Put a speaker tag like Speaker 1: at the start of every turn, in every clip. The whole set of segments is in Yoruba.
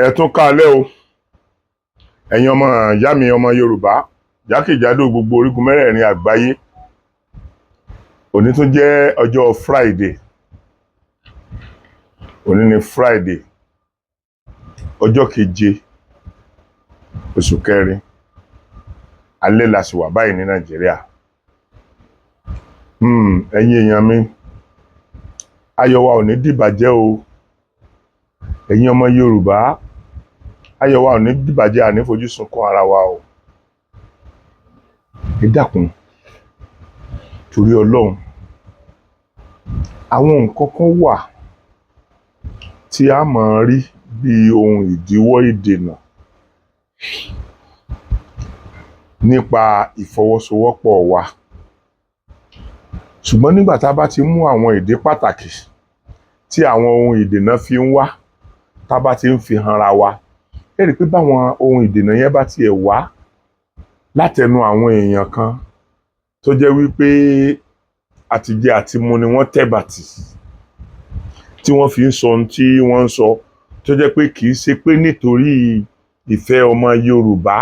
Speaker 1: Ẹ tún káalẹ́ o, ẹ̀yin ọmọ ìyá mi, ọmọ Yorùbá jákèjádò gbogbo orígun mẹ́rẹ̀ẹ̀rin àgbáyé. Òní tún jẹ́ ọjọ́ Friday. Òní ni Friday, ọjọ́ 7 oṣù 4. Alẹ́ la sì wà báyìí ní Nàìjíríà. Ẹ̀yin èèyàn mi, ayọ̀ wa ò ní dìbàjẹ́ o. Ẹ̀yin ọmọ Yorùbá, ayọ̀ wa ò ní dìbàjẹ́, àní fojú sunkún ara wa o. Ẹ dákun, torí Ọlọ́run, àwọn nǹkan kan wà tí a máa rí bí ohun ìdíwọ́, ìdènà nípa ìfọwọ́sowọ́pọ̀ wa. Ṣùgbọ́n nígbà tá a bá ti mú àwọn ìdí pàtàkì tí àwọn ohun ìdènà fi ń wá, tá a bá ti ń fi hanra wa, ẹ rí i pé báwọn ohun ìdènà yẹn bá tiẹ̀ wá látẹnu àwọn èèyàn kan tó jẹ́ wípé àtijẹ àtimu ni wọ́n tẹ̀bàtì tí wọ́n fi ń sọ ohun tí wọ́n ń sọ, tó jẹ́ pé kì í ṣe pé nítorí ìfẹ́ ọmọ Yorùbá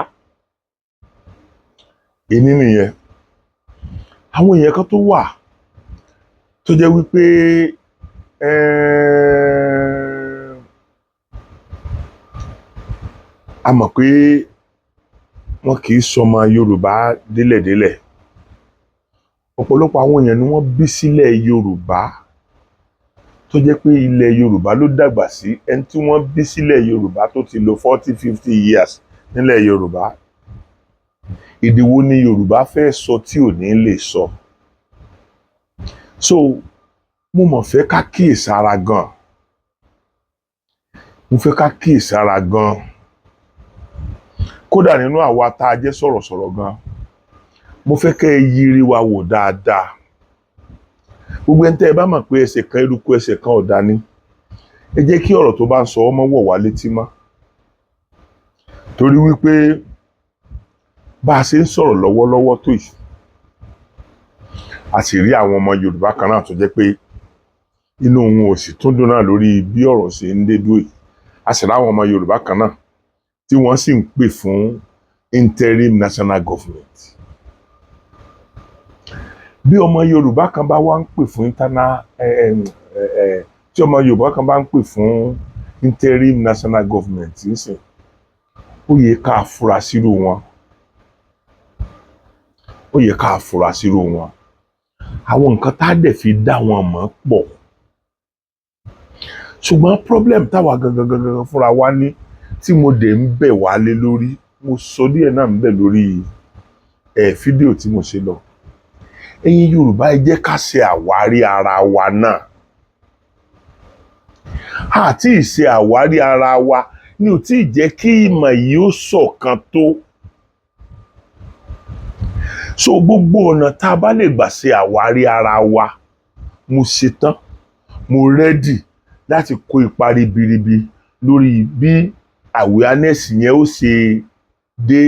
Speaker 1: ìní nìyẹn. Àwọn èèyàn kan tó wà tó jẹ́ wípé a mọ̀ pé wọn kì í sọmọ Yorùbá délẹ̀délẹ̀. Ọ̀pọ̀lọpọ̀ àwọn èèyàn ni wọ́n bí sílẹ̀ Yorùbá, tó jẹ́ pé ilẹ̀ Yorùbá ló dàgbà sí. Ẹni tí wọ́n bí sílẹ̀ Yorùbá tó ti lò 40, 50 years nílẹ̀ Yorùbá, èdè wo ni Yorùbá fẹ́ sọ tí ò ní lè sọ? So mo mọ̀ fẹ́ ká kíyèsára gan. Mo fẹ́ ká kíyèsára gan. Kódà nínú àwa tá a jẹ́ sọ̀rọ̀sọ̀rọ̀ gan, mo fẹ́ kẹ́ ẹ yiri wa wò dáadáa. Gbogbo ẹni tẹ́ ẹ bá mọ̀ pé ẹsẹ̀ kan eruku, ẹsẹ̀ kan ọ̀dà ni, ẹ jẹ́ kí ọ̀rọ̀ tó bá ń sọ ọmọ wọ̀ wá létí mọ́, torí wípé bá a ṣe ń sọ̀rọ̀ lọ́wọ́lọ́wọ́ tó yìí, a sì rí àwọn ọmọ Yorùbá kan náà tó jẹ́ pé inú wọn ò sì tún dùn náà lórí bí ọ̀rọ̀ ṣe ń dé dúró yìí. A sì ráwọn ọmọ Yorùbá kan náà tí wọ́n sì ń pè fún interim national government. Bí ọmọ Yorùbá kan bá wá ń pè fún internal ẹ ẹ ẹ tí ọmọ Yorùbá kan bá ń pè fún interim national government nísìn, ó yẹ ká fura sírú wọn. Ó yẹ ká fura sírú wọn. Àwọn nǹkan tá a dẹ̀ fi dá wọn mọ̀ pọ̀, ṣùgbọ́n problem táwa gangan gangan fúnra wa ní, tí mo dẹ̀ ń bẹ̀ wá lé lórí, mo sọ díẹ̀ náà ń bẹ̀ lórí ẹ̀ fídíò tí mo ṣe lọ. Ẹ̀yin Yorùbá, ẹ jẹ́ ká ṣe àwárí ara wa náà. Àti ìṣe àwárí ara wa ni ò tí ì jẹ́ kí ìmọ̀ yìí ó ṣọ̀kan tó. So gbogbo ọ̀nà tá a bá lè gbà ṣe àwárí ara wa, mo ṣetán, mo ready láti kó ipa ribiribi lórí bí awareness yẹn ó ṣe dé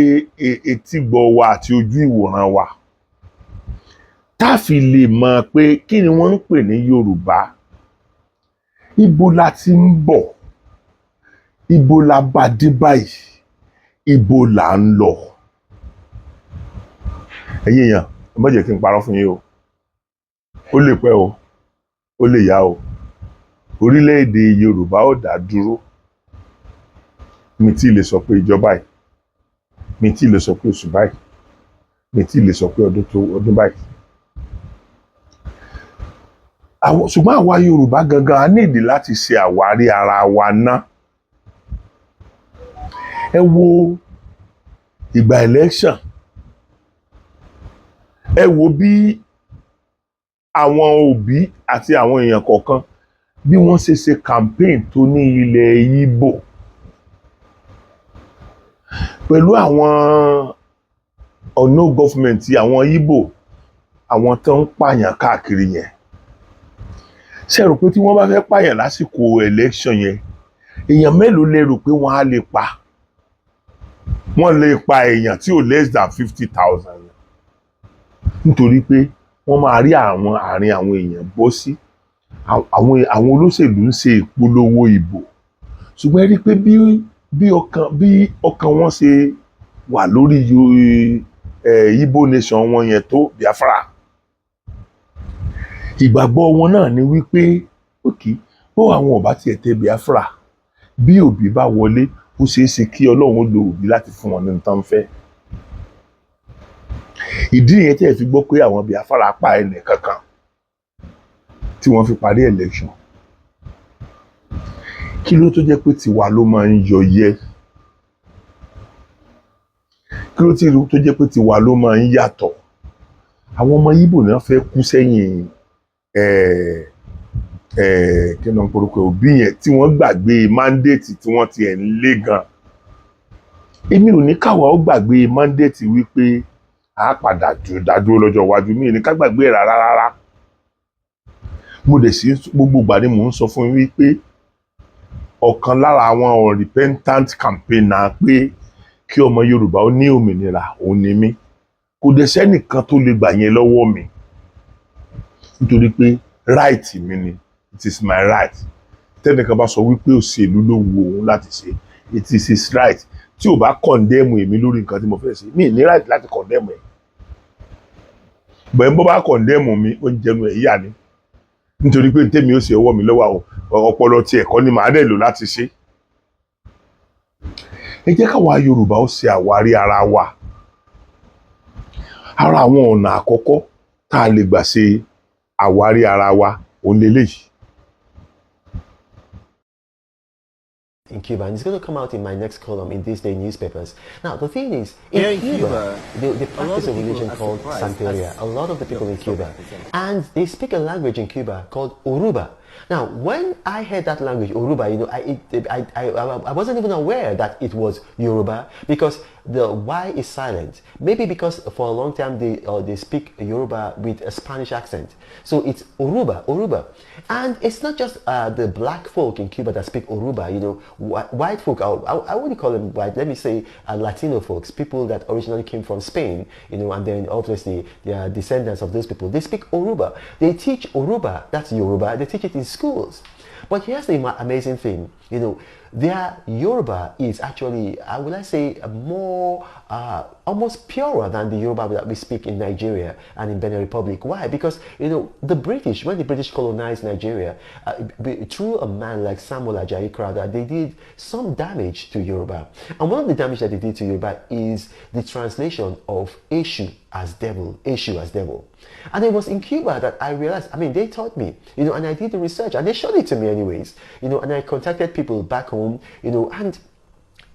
Speaker 1: etígbọ̀ wa àti ojú ìwòran wa, tá a fi lè mọ̀ pé kí ni wọ́n ń pè ní Yorùbá, ibo la ti ń bọ̀, ibo la bá dé báyìí, ibo là ń lọ. Ẹ̀yin èèyàn, ẹ má jẹ́ kí n parọ́ fún yín o. Ó lè pẹ́ o, ó lè yá o, orílẹ̀-èdè Yorùbá ó dá dúró. Mi tí lè sọ pé ìjọba yìí, mi tí lè sọ pé oṣù báyìí, mi tí lè sọ pé ọdún tó ọdún báyìí. Ṣùgbọ́n àwa Yorùbá gangan, a nídìí láti ṣe àwárí ara wa ná. Ẹ wo ìgbà election, ẹ wo bí àwọn òbí àti àwọn èèyàn kọ̀ọ̀kan bí wọ́n ṣe ṣe campaign tó ní ilẹ̀ Ìgbò pẹ̀lú àwọn ọ̀nà government, àwọn Ìgbò, àwọn tó ń pààyàn káàkiri yẹn. Ṣé ẹ rò pé tí wọ́n bá fẹ́ pààyàn lásìkò election yẹn, èèyàn mélòó lè rò pé wọ́n á lè pa? Wọ́n lè pa èèyàn tí ò less than 50,000, nítorí pé wọ́n máa rí àwọn àárín àwọn èèyàn bọ́ sí. Àwọn olóṣèlú ń ṣe ìpolówó ìbò, ṣùgbọ́n ẹ rí i pé bí Bí ọkàn wọn ṣe wà lórí Igbo nation wọn yẹn tó, Biafra, ìgbàgbọ́ wọn náà ni wípé òkè bó àwọn ò bá tiẹ̀ tẹ Biafra, bí Obi bá wọlé, ó ṣeé ṣe kí Ọlọ́run lo Obi láti fún wọn ní nǹkan fẹ́. Ìdí nìyẹn tí ẹ fi gbọ́ pé àwọn Biafra pa ẹnì kankan tí wọ́n fi parí election. Kí ló tó jẹ́ pé tiwa ló máa ń yọ yẹ? Kí ló tó jẹ́ pé tiwa ló máa ń yàtọ̀? Àwọn ọmọ Ìgbò náà fẹ́ kú sẹ́yìn kí ló ń porúkọ Obi yẹn, tí wọ́n gbàgbé mandate tí wọ́n ti ẹ̀ ń lé gan. Èmi ò ní káwa ó gbàgbé mandate wípé a padà dádúró lọ́jọ́ iwájú. Mi ò ní ká gbàgbé ẹ̀ rárá rárá. Mo dẹ̀ sí gbogbo ìgbà ni mò ń sọ fún yín wípé ọ̀kan lára àwọn unrepentant campaigner pé kí ọmọ Yorùbá ó ní òmìnira òun ni mí. Kò dẹ̀ sẹ́nìkan tó lè gbà yẹn lọ́wọ́ mi, nítorí pé right mi ni. It is my right. Tẹ́nìkan bá sọ wípé òṣèlú ló wu òun láti ṣe, it is his right. Tí ò bá condemn èmi lórí nǹkan tí mo fẹ́ ṣe, mi ní right láti condemn ẹ̀. Bẹ́ẹ̀ bó bá condemn mi, ó ń jẹnu ẹ̀ yíyà ni, nítorí pé tèmi ó ṣe ọwọ́ mi lọ́wọ́. Àwọn ọpọlọ tí ẹ̀kọ́ ni màá dẹ̀ lò láti ṣe. Ẹ jẹ́ káwa Yorùbá ó ṣe àwárí ara wa. Ara àwọn ọ̀nà àkọ́kọ́ tá a lè gbà ṣe àwárí ara wa òun leléyìí.
Speaker 2: In Cuba, and it's going to come out in my next column in this day newspapers. Now, the thing is, in
Speaker 3: Here in
Speaker 2: Cuba,
Speaker 3: Cuba,
Speaker 2: they
Speaker 3: a lot
Speaker 2: practice
Speaker 3: of
Speaker 2: a
Speaker 3: people
Speaker 2: religion
Speaker 3: are
Speaker 2: called
Speaker 3: surprised
Speaker 2: Santeria.
Speaker 3: as
Speaker 2: A lot of the people
Speaker 3: No,
Speaker 2: in
Speaker 3: stop
Speaker 2: Cuba,
Speaker 3: it.
Speaker 2: and they speak a language in Cuba called Oruba. Now, when I heard that language, Oruba, I, it, I wasn't even aware that it was Yoruba, because the Y is silent. Maybe because for a long time they speak Yoruba with a Spanish accent. So it's Oruba, Oruba. And it's not just the black folk in Cuba that speak Oruba, white folk, I wouldn't call them white, let me say Latino folks, people that originally came from Spain, and then obviously they are descendants of those people. They speak Oruba. They teach Oruba, that's Yoruba, they teach it in schools. But here's the amazing thing, their Yoruba is actually, I would like say, more, almost purer than the Yoruba that we speak in Nigeria and in Benin Republic. Why? Because, the British, when the British colonized Nigeria, through a man like Samuel Ajayi Crowther, they did some damage to Yoruba. And one of the damage that they did to Yoruba is the translation of Eshu as devil, Eshu as devil. And it was in Cuba that I realized, they taught me, and I did the research and they showed it to me anyways, and I contacted people back home, and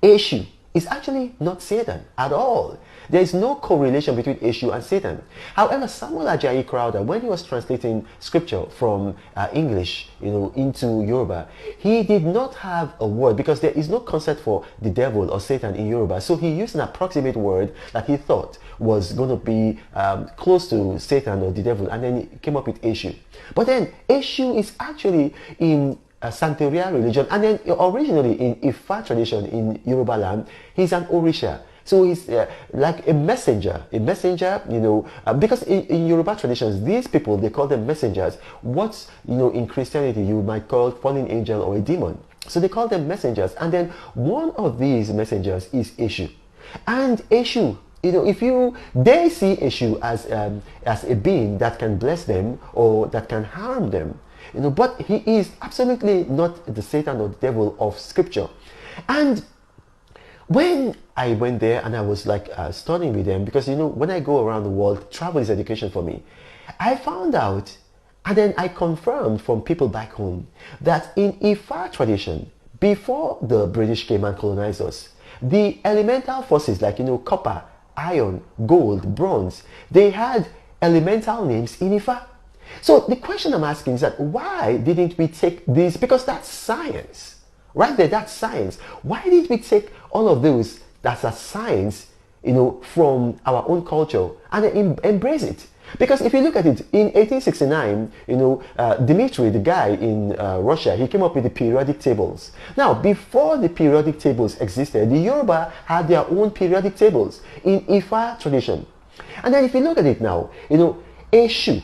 Speaker 2: Eshu is actually not Satan at all. There is no correlation between Eshu and Satan. However, Samuel Ajayi Crowther, when he was translating scripture from English, into Yoruba, he did not have a word, because there is no concept for the devil or Satan in Yoruba. So he used an approximate word that he thought was going to be close to Satan or the devil, and then he came up with Eshu. But then Eshu is actually in Santeria religion, and then originally in Ifa tradition in Yoruba land, he's an Orisha. So he's like a messenger, because in Yoruba traditions, these people, they call them messengers. What, in Christianity, you might call fallen angel or a demon. So they call them messengers. And then one of these messengers is Eshu. And Eshu, they see Eshu as a being that can bless them or that can harm them. But he is absolutely not the Satan or the devil of scripture. And when I went there and I was studying with them, because when I go around the world, travel is education for me. I found out, and then I confirmed from people back home, that in Ifa tradition, before the British came and colonized us, the elemental forces like, copper, iron, gold, bronze, they had elemental names in Ifa. So the question I'm asking is that why didn't we take this? Because that's science. Right there, that's science. Why did we take all of those that's a science, from our own culture and embrace it? Because if you look at it, in 1869, Dmitri, the guy in Russia, he came up with the periodic tables. Now, before the periodic tables existed, the Yoruba had their own periodic tables in Ifa tradition. And then if you look at it now, Eshu,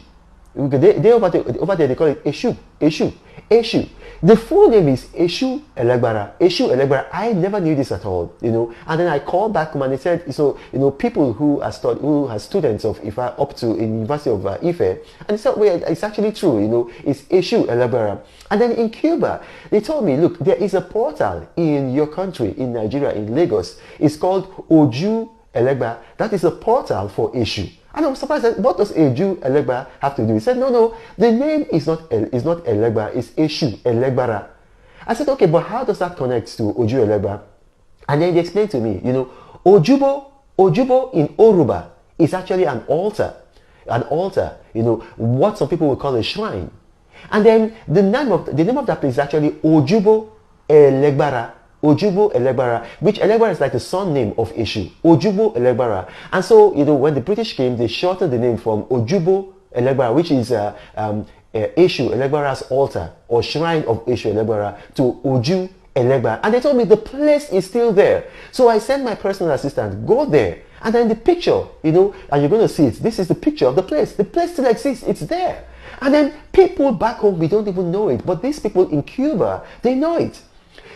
Speaker 2: they over there, they call it Eshu, Eshu, Eshu. The full name is Eshu Elegbara. Eshu Elegbara. I never knew this at all. And then I called back home and they said, so, people who are students of Ifa up to in University of Ife, and they said, well, it's actually true, it's Eshu Elegbara. And then in Cuba, they told me, look, there is a portal in your country, in Nigeria, in Lagos. It's called Oju Elegba. That is a portal for Eshu. And I was surprised, what does Eju Elegba have to do? He said, no, the name is not Elegba, it's Eshu Elegbara. I said, okay, but how does that connect to Oju Elegba? And then they explained to me, Ojubo in Oruba is actually an altar, what some people would call a shrine. And then the name of that place is actually Ojubo Elegbara. Ojubo Elegbara, which Elegbara is like the son name of Eshu. Ojubo Elegbara. And so, when the British came, they shortened the name from Ojubo Elegbara, which is Eshu Elegbara's altar or shrine of Eshu Elegbara, to Oju Elegba. And they told me the place is still there. So I sent my personal assistant, go there. And then the picture, and you're going to see it. This is the picture of the place. The place still exists. It's there. And then people back home, we don't even know it. But these people in Cuba, they know it.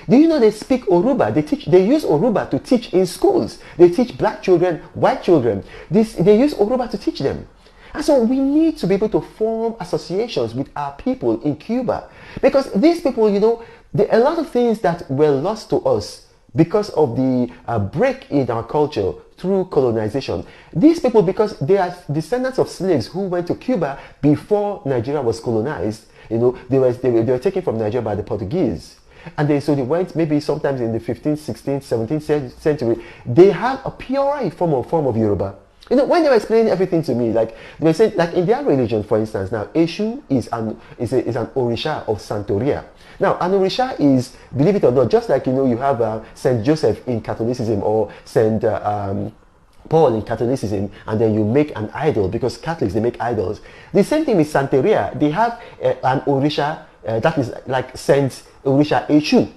Speaker 2: Do you know they speak Oruba? They use Oruba to teach in schools. They teach black children, white children. They use Oruba to teach them. And so we need to be able to form associations with our people in Cuba. Because these people, a lot of things that were lost to us because of the break in our culture through colonization. These people, because they are descendants of slaves who went to Cuba before Nigeria was colonized, they were taken from Nigeria by the Portuguese. And so they went maybe sometimes in the 15th, 16th, 17th century. They had a purer form of Yoruba. When they were explaining everything to me, like they were saying, like in their religion, for instance, now Eshu is an Orisha of Santeria. Now, an Orisha is, believe it or not, just like you have Saint Joseph in Catholicism or Saint Paul in Catholicism, and then you make an idol because Catholics, they make idols. The same thing with Santeria. They have an Orisha that is like Saint Orisha Eshu.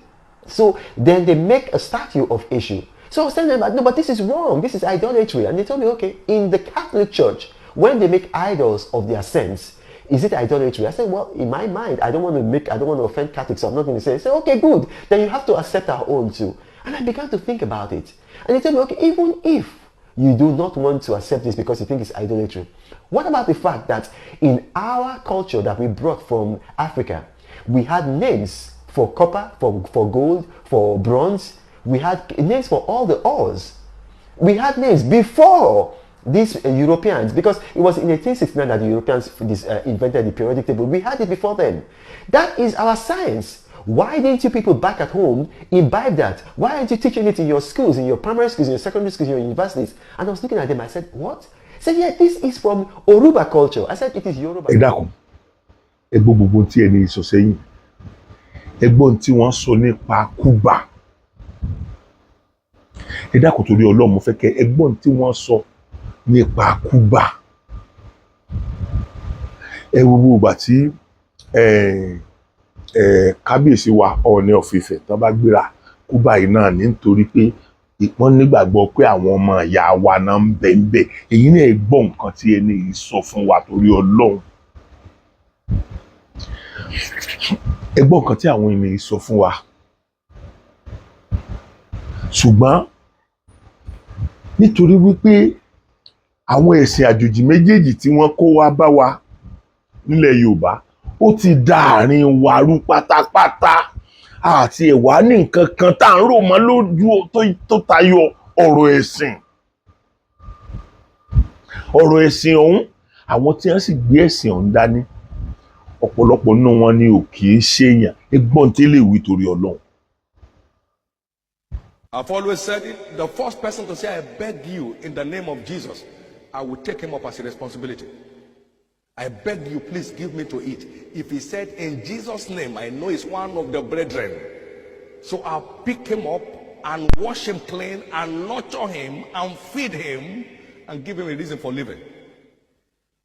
Speaker 2: So then they make a statue of Eshu. So I was telling them, no, but this is wrong. This is idolatry. And they told me, okay, in the Catholic Church, when they make idols of their saints, is it idolatry? I said, well, in my mind, I don't want to offend Catholics, so I'm not going to say. I said, okay, good. Then you have to accept our own too. And I began to think about it. And they told me, okay, even if you do not want to accept this because you think it's idolatry, what about the fact that in our culture that we brought from Africa, we had names for copper, for gold, for bronze? We had names for all the ores. We had names before these Europeans, because it was in 1869 that the Europeans invented the periodic table. We had it before then. That is our science. Why didn't you people back at home imbibe that? Why aren't you teaching it in your schools, in your primary schools, in your secondary schools, in your universities? And I was looking at them, I said, what? He said, yeah, this is from Oruba culture. I said, it is Yoruba.
Speaker 1: Ẹ dákun, ẹ gbọ́ gbogbo tí ẹni sọ sẹ́yìn. Ẹ gbọ́ ohun tí wọ́n sọ nípa Cuba. Ẹ dákun, torí Ọlọ́run, mo fẹ́ kẹ́ ẹ gbọ́ ohun tí wọ́n sọ nípa Cuba. Ẹ wo gbogbo ìgbà tí ẹ kábíyèsí wa Ọọ̀ni of Ifẹ̀ tán bá gbéra, Cuba yìí náà ní, nítorí pé wọ́n nígbàgbọ́ pé àwọn ọmọ ìyá wa náà ń bẹ ń bẹ. Èyí náà, gbọ́ nǹkan tí ẹni yìí sọ fún wa. Torí Ọlọ́run, ẹ gbọ́ nǹkan tí àwọn ènìyàn sọ fún wa. Ṣùgbọ́n nítorí wípé àwọn ẹ̀sìn àjòjì méjèèjì tí wọ́n kó wá bá wa nílẹ̀ Yorùbá, ó ti da àárín wa rú pátápátá, àti ẹ̀wá ní nǹkan kan tá à ń rò mọ́ lójú tó tayọ ọ̀rọ̀ ẹ̀sìn. Ọ̀rọ̀ ẹ̀sìn ọ̀hún, àwọn tí wọ́n sì gbé ẹ̀sìn ọ̀hún dání, ọ̀pọ̀lọpọ̀ nínú wọn ni ò kì í ṣèyàn. Ẹgbọ́n tí lè wí, torí Ọlọ́run.
Speaker 3: I've always said it. The first person to say, "I beg you in the name of Jesus," I will take him up as a responsibility. "I beg you, please give me to eat." If he said in Jesus' name, I know he's one of the brethren. So I'll pick him up and wash him clean and nurture him and feed him and give him a reason for living.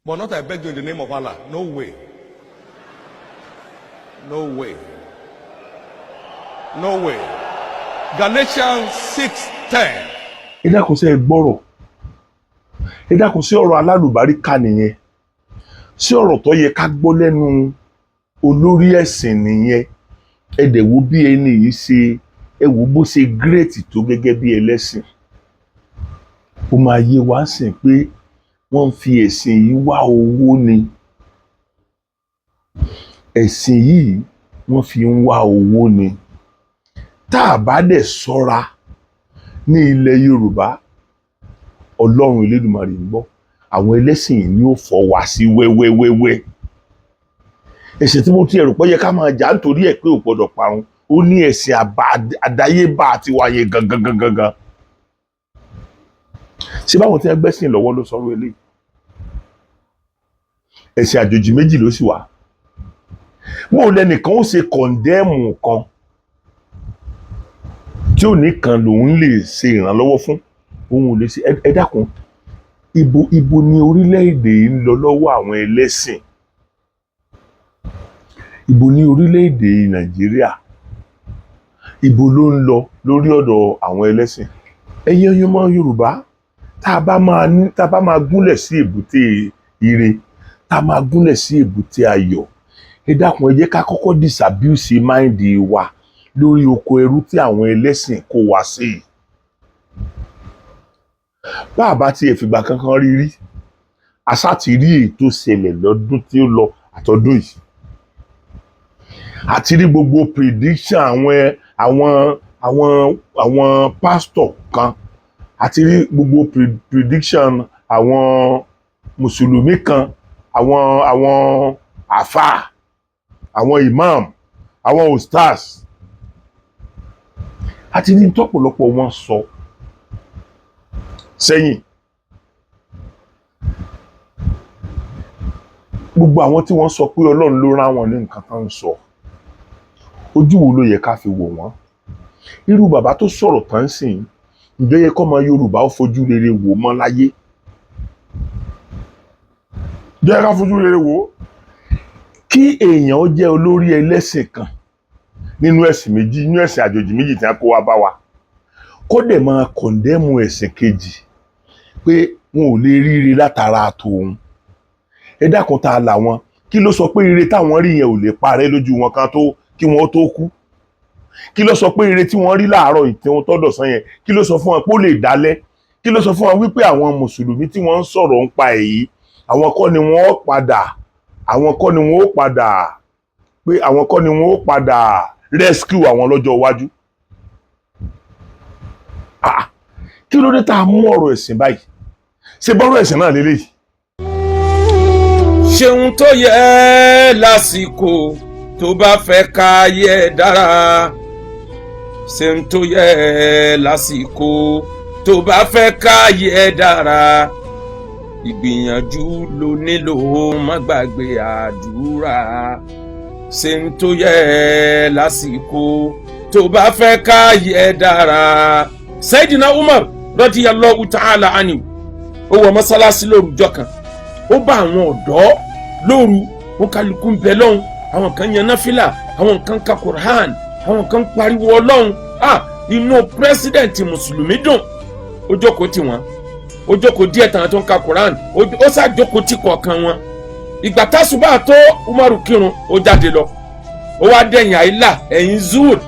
Speaker 3: But not, "I beg you in the name of Allah." No way. No way. No way. Galatians 6:10.
Speaker 1: Ẹ dákun, sí ẹ gbọ́rọ̀? Ẹ dákun, sí ọ̀rọ̀ alálùbáríkà nìyẹn? Sí ọ̀rọ̀ tó yẹ ká gbọ́ lẹ́nu olórí ẹ̀sìn nìyẹn? Ẹ dẹ̀ wo bí ẹni yìí ṣe, ẹ wo bó ṣe great tó gẹ́gẹ́ bí ẹlẹ́sìn. Ó máa yé wa sìn pé wọ́n ń fi ẹ̀sìn yìí wá owó ni. Ẹ̀sìn yìí, wọ́n fi ń wá owó ni. Tá a bá dẹ̀ ṣọ́ra ní ilẹ̀ Yorùbá, Ọlọ́run Elédùmarè ń gbọ́, àwọn ẹlẹ́sìn yìí ni ó fọ́ wá sí wẹ́wẹ́wẹ́wẹ́. Ẹ̀sìn tí mo ti ẹ̀rù pé yẹ ká máa jà nítorí ẹ̀ pé ò gbọ́dọ̀ parun, ó ní ẹ̀sìn àdáyébá àti wáyé gangan gangan gangan. Ṣé báwọn tí wọ́n gbẹ́sìn lọ́wọ́ ló sọ̀rọ̀ eléyìí? Ẹ̀sìn àjòjì méjì ló sì wà. Bó lẹnìkan ó ṣe condemn kan tí ò ní kan lòun lè ṣe ìrànlọ́wọ́ fún, òun ò lè ṣe. Ẹ dákun, ibo ni orílẹ̀-èdè yìí ń lọ lọ́wọ́ àwọn ẹlẹ́sìn? Ibo ni orílẹ̀-èdè Nàìjíríà, ibo ló ń lọ lórí ọ̀dọ̀ àwọn ẹlẹ́sìn? Ẹ̀yin ọmọ Yorùbá, tá a bá máa gúnlẹ̀ sí èbúté ire, tá a máa gúnlẹ̀ sí èbúté ayọ̀, ẹ dákun, ẹ jẹ́ ká kọ́kọ́ disabuse mind wa lórí oko ẹrú tí àwọn ẹlẹ́sìn kó wa sí. Bá a bá tiẹ̀ fìgbà kankan rí rí, àṣà ti rí èyí tó ṣẹlẹ̀ lọ́dún tí ó lọ àtọdún yìí, àti rí gbogbo prediction àwọn pásítọ̀ kan, àti rí gbogbo prediction àwọn mùsùlùmí kan, àwọn àfáà, àwọn imam, àwọn ustaz, àti ní tọ́pọ̀lọpọ̀ wọn sọ sẹ́yìn. Gbogbo àwọn tí wọ́n sọ pé Ọlọ́run ló rán wọn ní nǹkan tó ń sọ, ojú wo ló yẹ ká fi wò wọ́n? Irú bàbá tó sọ̀rọ̀ tán sìn, ǹjẹ́ yẹ kọ́mọ Yorùbá ó fojú rere wò mọ́ láyé? Jẹ́ ká fojú rere wò ó. Kí èèyàn ó jẹ́ olórí ẹlẹ́sìn kan nínú ẹ̀sìn méjì, nínú ẹ̀sìn àjòjì méjì tí wọ́n kó wá bá wa, kó dẹ̀ máa condemn ẹ̀sìn kejì pé wọn ò lè ríire látara tòun, ẹ dákun, ta làwọn? Kí ló sọ pé ire táwọn rí yẹn ò lè parẹ́ lójú wọn kan tó kí wọ́n tó kú? Kí ló sọ pé ire tí wọ́n rí láàárọ̀ ìtẹ̀wọ̀n tọ́dọ̀sán yẹn, kí ló sọ fún wọn pé ó lè dálẹ́? Kí ló sọ fún wọn wípé àwọn mùsùlùmí tí wọ́n ń sọ̀rọ̀ ń pa èyí, àwọn kọ́ ni wọ́n ó padà rescue àwọn lọ́jọ́ iwájú? Ah, kí ló dé tá a mú ọ̀rọ̀ ẹ̀sìn báyìí? Ṣe bọ́rọ̀ ẹ̀sìn náà lélẹ́yìí?
Speaker 4: Ṣeun tó yẹ lásìkò tó bá fẹ́ káyé dára. Ṣeun tó yẹ lásìkò tó bá fẹ́ káyé dára. Ìgbìyànjú ló nílò, má gbàgbé àdúrà. Ṣeun tó yẹ lásìkò tó bá fẹ́ káyé dára. Sayyidina Umar radiyallahu ta'ala anhu, ó wọ mọ́sálásí lóru ọjọ́ kan, ó bá àwọn ọ̀dọ́ lóru, wọn kálukú ń bẹ lọ́hùn, àwọn kan yan náfìlà, àwọn kan ka Qur'an, àwọn kan pariwo Ọlọ́hun. Ah, inú president mùsùlùmí dùn. Ó jókòó tì wọ́n, ó jókòó díẹ̀ tàn tó ń ka Qur'an, ó ṣàjókòó tì kọ̀ọ̀kan wọn. Ìgbà tásùbà tó, Umaru kírun, ó jáde lọ, ó wá dẹ̀yìn àìlà, ẹ̀yìn zuur,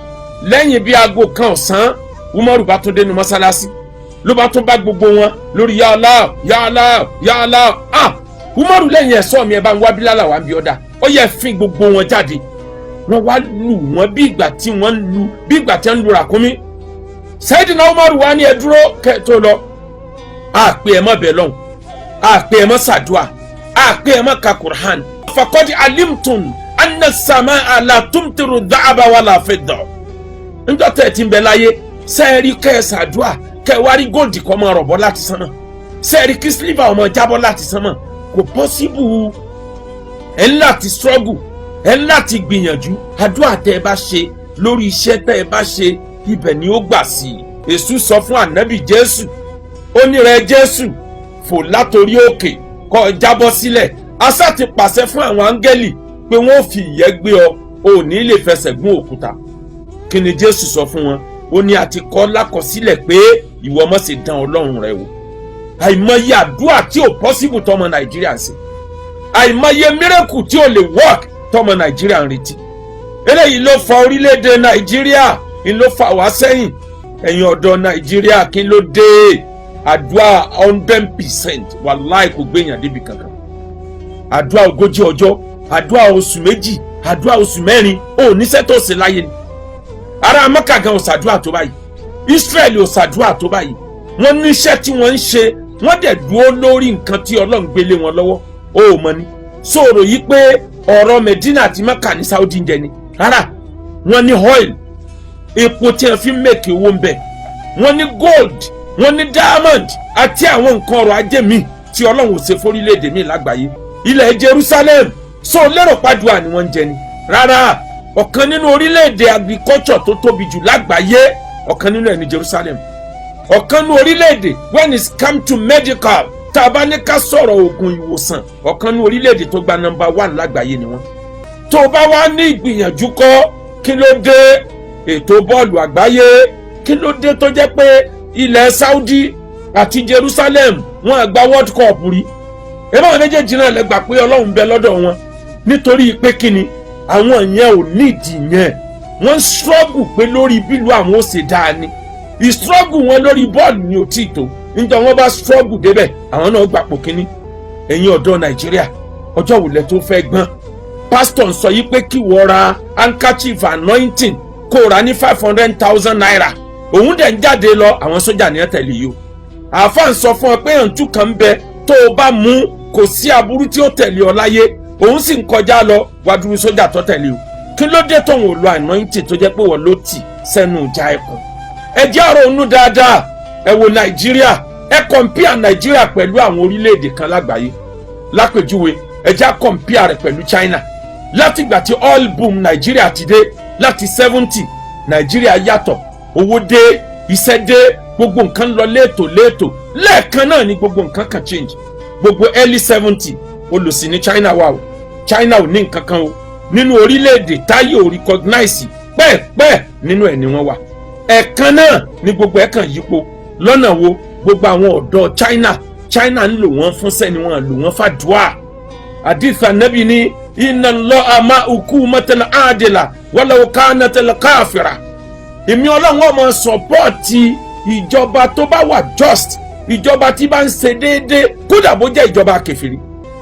Speaker 4: lẹ́yìn bí aago 1 ọ̀sán, Umaru bá tún dénú mọ́sálásí, ló bá tún bá gbogbo wọn lórí ya Allah, ya Allah, ya Allah. Ah, Umaru lẹ́yìn ẹ̀sọ́ mi, ẹ̀ bá ń wá Bílálà wá ń bí ọ́dà, ó yẹ fín gbogbo wọn jáde. Wọ́n wá lù wọ́n bí ìgbà tí wọ́n ń lu, bí ìgbà tí wọ́n ń lu ràkúnmí. Sayyidina Umaru wá ní, ẹ dúró kẹ́ tó lọ. Àpè ẹ̀ mọ́ bẹ̀ lọ́hùn, àpè ẹ̀ mọ́ sàdúà, àpè ẹ̀ mọ́ ka Qur'an. Faqad alimtum anna as-samaa la tumtiru dhahaba wala fidda. Njọ́ tẹ̀ tí ń bẹ láyé, sẹ́ẹ̀rí kẹ́ ẹ sàdúà, kẹ́ ẹ wá rí gold kọ́ máa rọ̀bọ́ láti sánmà, sẹ́ẹ̀rí kí silver ọmọ jábọ́ láti sánmà? Kò possible. Ẹ̀ ń láti struggle, ẹ̀ ń láti gbìyànjú. Àdúrà tẹ́ ẹ bá ṣe lórí iṣẹ́ tẹ́ ẹ bá ṣe, ibẹ̀ ni ó gbà sí i. Èṣù sọ fún ànábì Jésù, ó ní, rẹ Jésù, fò látòrí òkè kó jábọ́ sílẹ̀. Asá ti pàṣẹ fún àwọn áńgẹ́lì pé wọ́n fi ìyẹ́ gbé ọ, ò ní lè fẹsẹ̀ gún òkúta. Kí ni Jésù sọ fún wọn? Ó ní, a ti kọ lákọsílẹ̀ pé ìwọ má ṣe dán Ọlọ́run rẹ wò. Àìmọye àdúrà tí ò possible tọmọ Nàìjíríà ń ṣe, àìmọye miracle tí ò lè work tọmọ Nàìjíríà ń retí. Eléyìí ló fa orílẹ̀-èdè Nàìjíríà ń ló fà wá sẹ́yìn. Ẹ̀yin ọ̀dọ́ Nàìjíríà, kí ló dé? Àdúrà 100%, wàláì, kò gbéyàn débi kankan. Àdúrà 40 ọjọ́, àdúrà oṣù 2, àdúrà oṣù 4, ò níṣẹ́ tó ṣe láyé ni. Ará Mẹ́kà gan ò ṣàdúrà tó báyìí, Israẹli ò ṣàdúrà tó báyìí. Wọ́n níṣẹ́ tí wọ́n ń ṣe, wọ́n dẹ̀ dúró lórí nǹkan tí Ọlọ́run gbélé wọn lọ́wọ́. Ó mọ ni sọ̀rọ̀ yìí pé ọ̀rọ̀ Medina àti Mẹ́kà ní Saudi ń jẹ ni. Rárá, wọ́n ní oil, epo tí wọ́n fi ń make owó ń bẹ, wọ́n ní gold, wọ́n ní diamond àti àwọn nǹkan ọrọ̀ ajé míì tí Ọlọ́run ò ṣe fórílẹ̀-èdè míì lágbàáyé. Ilẹ̀ Jerusalem, so lérò pàdùà ni wọ́n ń jẹ ni? Rárá. Ọ̀kan nínú orílẹ̀-èdè agriculture tó tóbi jù lágbàáyé, ọ̀kan nínú ẹ̀ ní Jerusalem. Ọ̀kan nínú orílẹ̀-èdè, when it come to medical, tá a bá ní ká sọ̀rọ̀ oògùn ìwòsàn, ọ̀kan nínú orílẹ̀-èdè tó gba number one lágbàáyé ni wọ́n. Tó o bá wá ní ìgbìyànjú kọ́, kí ló dé? Ètò bọ́ọ̀lù àgbáyé, kí ló dé tó jẹ́ pé ilẹ̀ Saudi àti Jerusalem wọ́n gba World Cup rí? Ẹ báwọn méjèèjì náà lè gbà pé Ọlọ́run bẹ lọ́dọ̀ wọn. Nítorí pé kí ni? Àwọn yẹn ò nídìí yẹn. Wọ́n struggle pé lórí bílù àwọn ó ṣe dáa ni. Ìstruggle wọn lórí bọ́ọ̀lù ni ò tí ì tó. Níjọ́ wọ́n bá struggle débẹ̀, àwọn náà gbàpò kínní. Ẹ̀yin ọ̀dọ́ Nàìjíríà, ọjọ́ wo lẹ tó fẹ́ gbọ́n? Pásítọ̀ ń sọ yìí pé kí wọ́n ra handkerchief anointing, kó rà ní ₦500,000. Òun dẹ̀ ń jáde lọ, àwọn sójà ní ẹ̀ tẹ̀lé yìí o. Àáfàá ń sọ fún ọ pé àǹtú kan ń bẹ, tó o bá mú, kò sí aburú tí ó tẹ̀lé ọ láyé. Òun sì ń kọjá lọ, wàdúrú sójà tó tẹ̀lé o. Kí ló dé tóun ò lo anointing tó jẹ́ pé wọ́n ló tì sẹ́nu ìjà ẹkùn? Ẹ jẹ́ ọ̀rọ̀ ònú dáadáa. Ẹ wo Nàìjíríà, ẹ compare Nàìjíríà pẹ̀lú àwọn orílẹ̀-èdè kan lágbàáyé. Lápèjúwe, ẹ já compare rẹ̀ pẹ̀lú China. Látìgbà tí oil boom Nàìjíríà ti dé láti 70, Nàìjíríà yàtọ̀. Owó dé, iṣẹ́ dé, gbogbo nǹkan lọ léètò léètò. Lẹ́ẹ̀kan náà ni gbogbo nǹkan kan change. Gbogbo early 70, olùsìn ní China wà o. China ò ní nǹkan kan o. Nínú orílẹ̀-èdè táyé ò recognize pẹ́ẹ̀pẹ́ẹ̀, nínú ẹ̀ ni wọ́n wà. Ẹ̀ẹ̀kan náà ni gbogbo ẹ̀ kàn yípo. Lọ́nà wo? Gbogbo àwọn ọ̀dọ́ China, China ń lò wọ́n fún sẹ́ni, wọ́n lò wọ́n fàdúà. Hadith Anabi ni inna Allaha ma'a hukumatil adila walau kanatil kafira. Èmi Ọlọ́run ọmọ support ìjọba tó bá wà just, ìjọba tí bá ń ṣe déédéé, kódà bó jẹ́ ìjọba kèfèrí.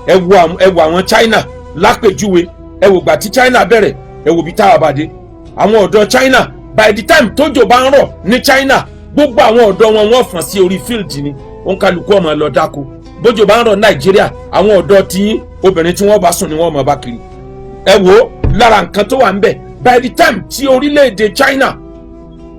Speaker 4: Ẹ wo àwọn China lápèjúwe. Ẹ wò gbà tí China bẹ̀rẹ̀, ẹ wò bí táwa bá dé. Àwọn ọ̀dọ́ China, by the time tójò bá ń rọ̀ ní China, gbogbo àwọn ọ̀dọ́ wọn, wọ́n fọ̀n sí orí field ni, òun kálukú ọmọ lọ dáko. Bójò bá ń rọ̀ Nàìjíríà, àwọn ọ̀dọ́ tiyín, obìnrin tí wọ́n bá sùn ni wọ́n mọ̀ bá kiri. Ẹ wo lára nǹkan tó wà ń bẹ̀, by the time tí orílẹ̀-èdè China,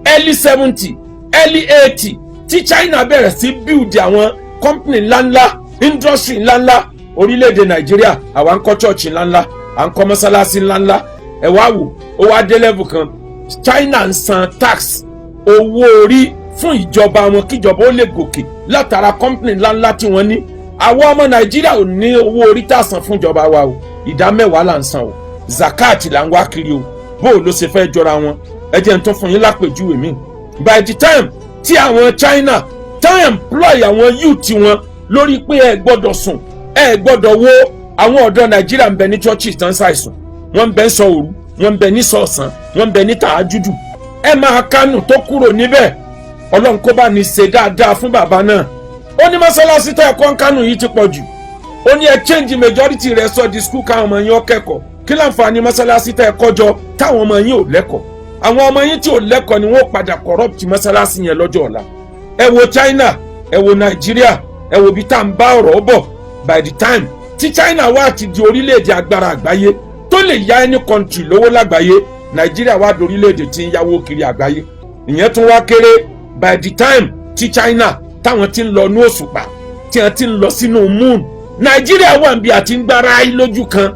Speaker 4: early 70, early 80, tí China bẹ̀rẹ̀ sí build àwọn company ńláńlá, industry ńláńlá, orílẹ̀-èdè Nàìjíríà, àwa ń kọ́ church ńláńlá, à ń kọ́ mọ́sálásí ńláńlá. Ẹ wá wò ó, wá dé level kan, China ń san tax, owó orí fún ìjọba wọn, kíjọba ó lè gòkè látara company ńláńlá tí wọ́n ní. Àwọn ọmọ Nàìjíríà ò ní owó orí tá a san fún ìjọba wa o. 10% là ń san o. Zakat là ń wá kiri o. Bó o ló ṣe fẹ́ jọra wọn? Ẹ jẹ́ n tún fún yín lápèjúwe mi. By the time tí àwọn China tán employ àwọn youth wọn lórí pé ẹ gbọ́dọ̀ sùn, ẹ gbọ́dọ̀ wo, àwọn ọ̀dọ́ Nàìjíríà ń bẹ ní churches tán ṣàìsùn, wọ́n ń bẹ ń sọ òru, wọ́n ń bẹ ní sọ̀sán, wọ́n ń bẹ ní tàájúdù. Ẹ máa kánù tó kúrò níbẹ̀. Ọlọ́run kó bá ní ṣe dáadáa fún bàbá náà. Ó ní mọ́sálásí tó ẹ̀kọ́ ń kánù yìí ti pọ̀ jù. Ó ní ẹ change majority rẹ̀, sọ di school, káwọn ọmọ yín ó kẹ́kọ̀ọ́. Kí láǹfààní mọ́sálásí tẹ́ ẹ kọ́jọ táwọn ọmọ yín ò lẹ́kọ̀ọ́? Àwọn ọmọ yín tí ò lẹ́kọ̀ọ́ ni wọ́n padà corrupt mọ́sálásí yẹn lọ́jọ́ ọ̀la. Ẹ wo China, ẹ wo Nàìjíríà, ẹ wo bí tá à ń bá ọ̀rọ̀ bọ̀. By the time tí China wá ti di orílẹ̀-èdè agbára àgbáyé tó lè yá any country lówó lágbàáyé, Nàìjíríà wá di orílẹ̀-èdè tí ń yáwó kiri àgbáyé. Ìyẹn tún wá kéré. By the time tí China táwọn ti ń lọ ní òṣùpá, tí wọ́n ti ń lọ sínú moon, Nàìjíríà wà níbi àti ń gbára lójú kan.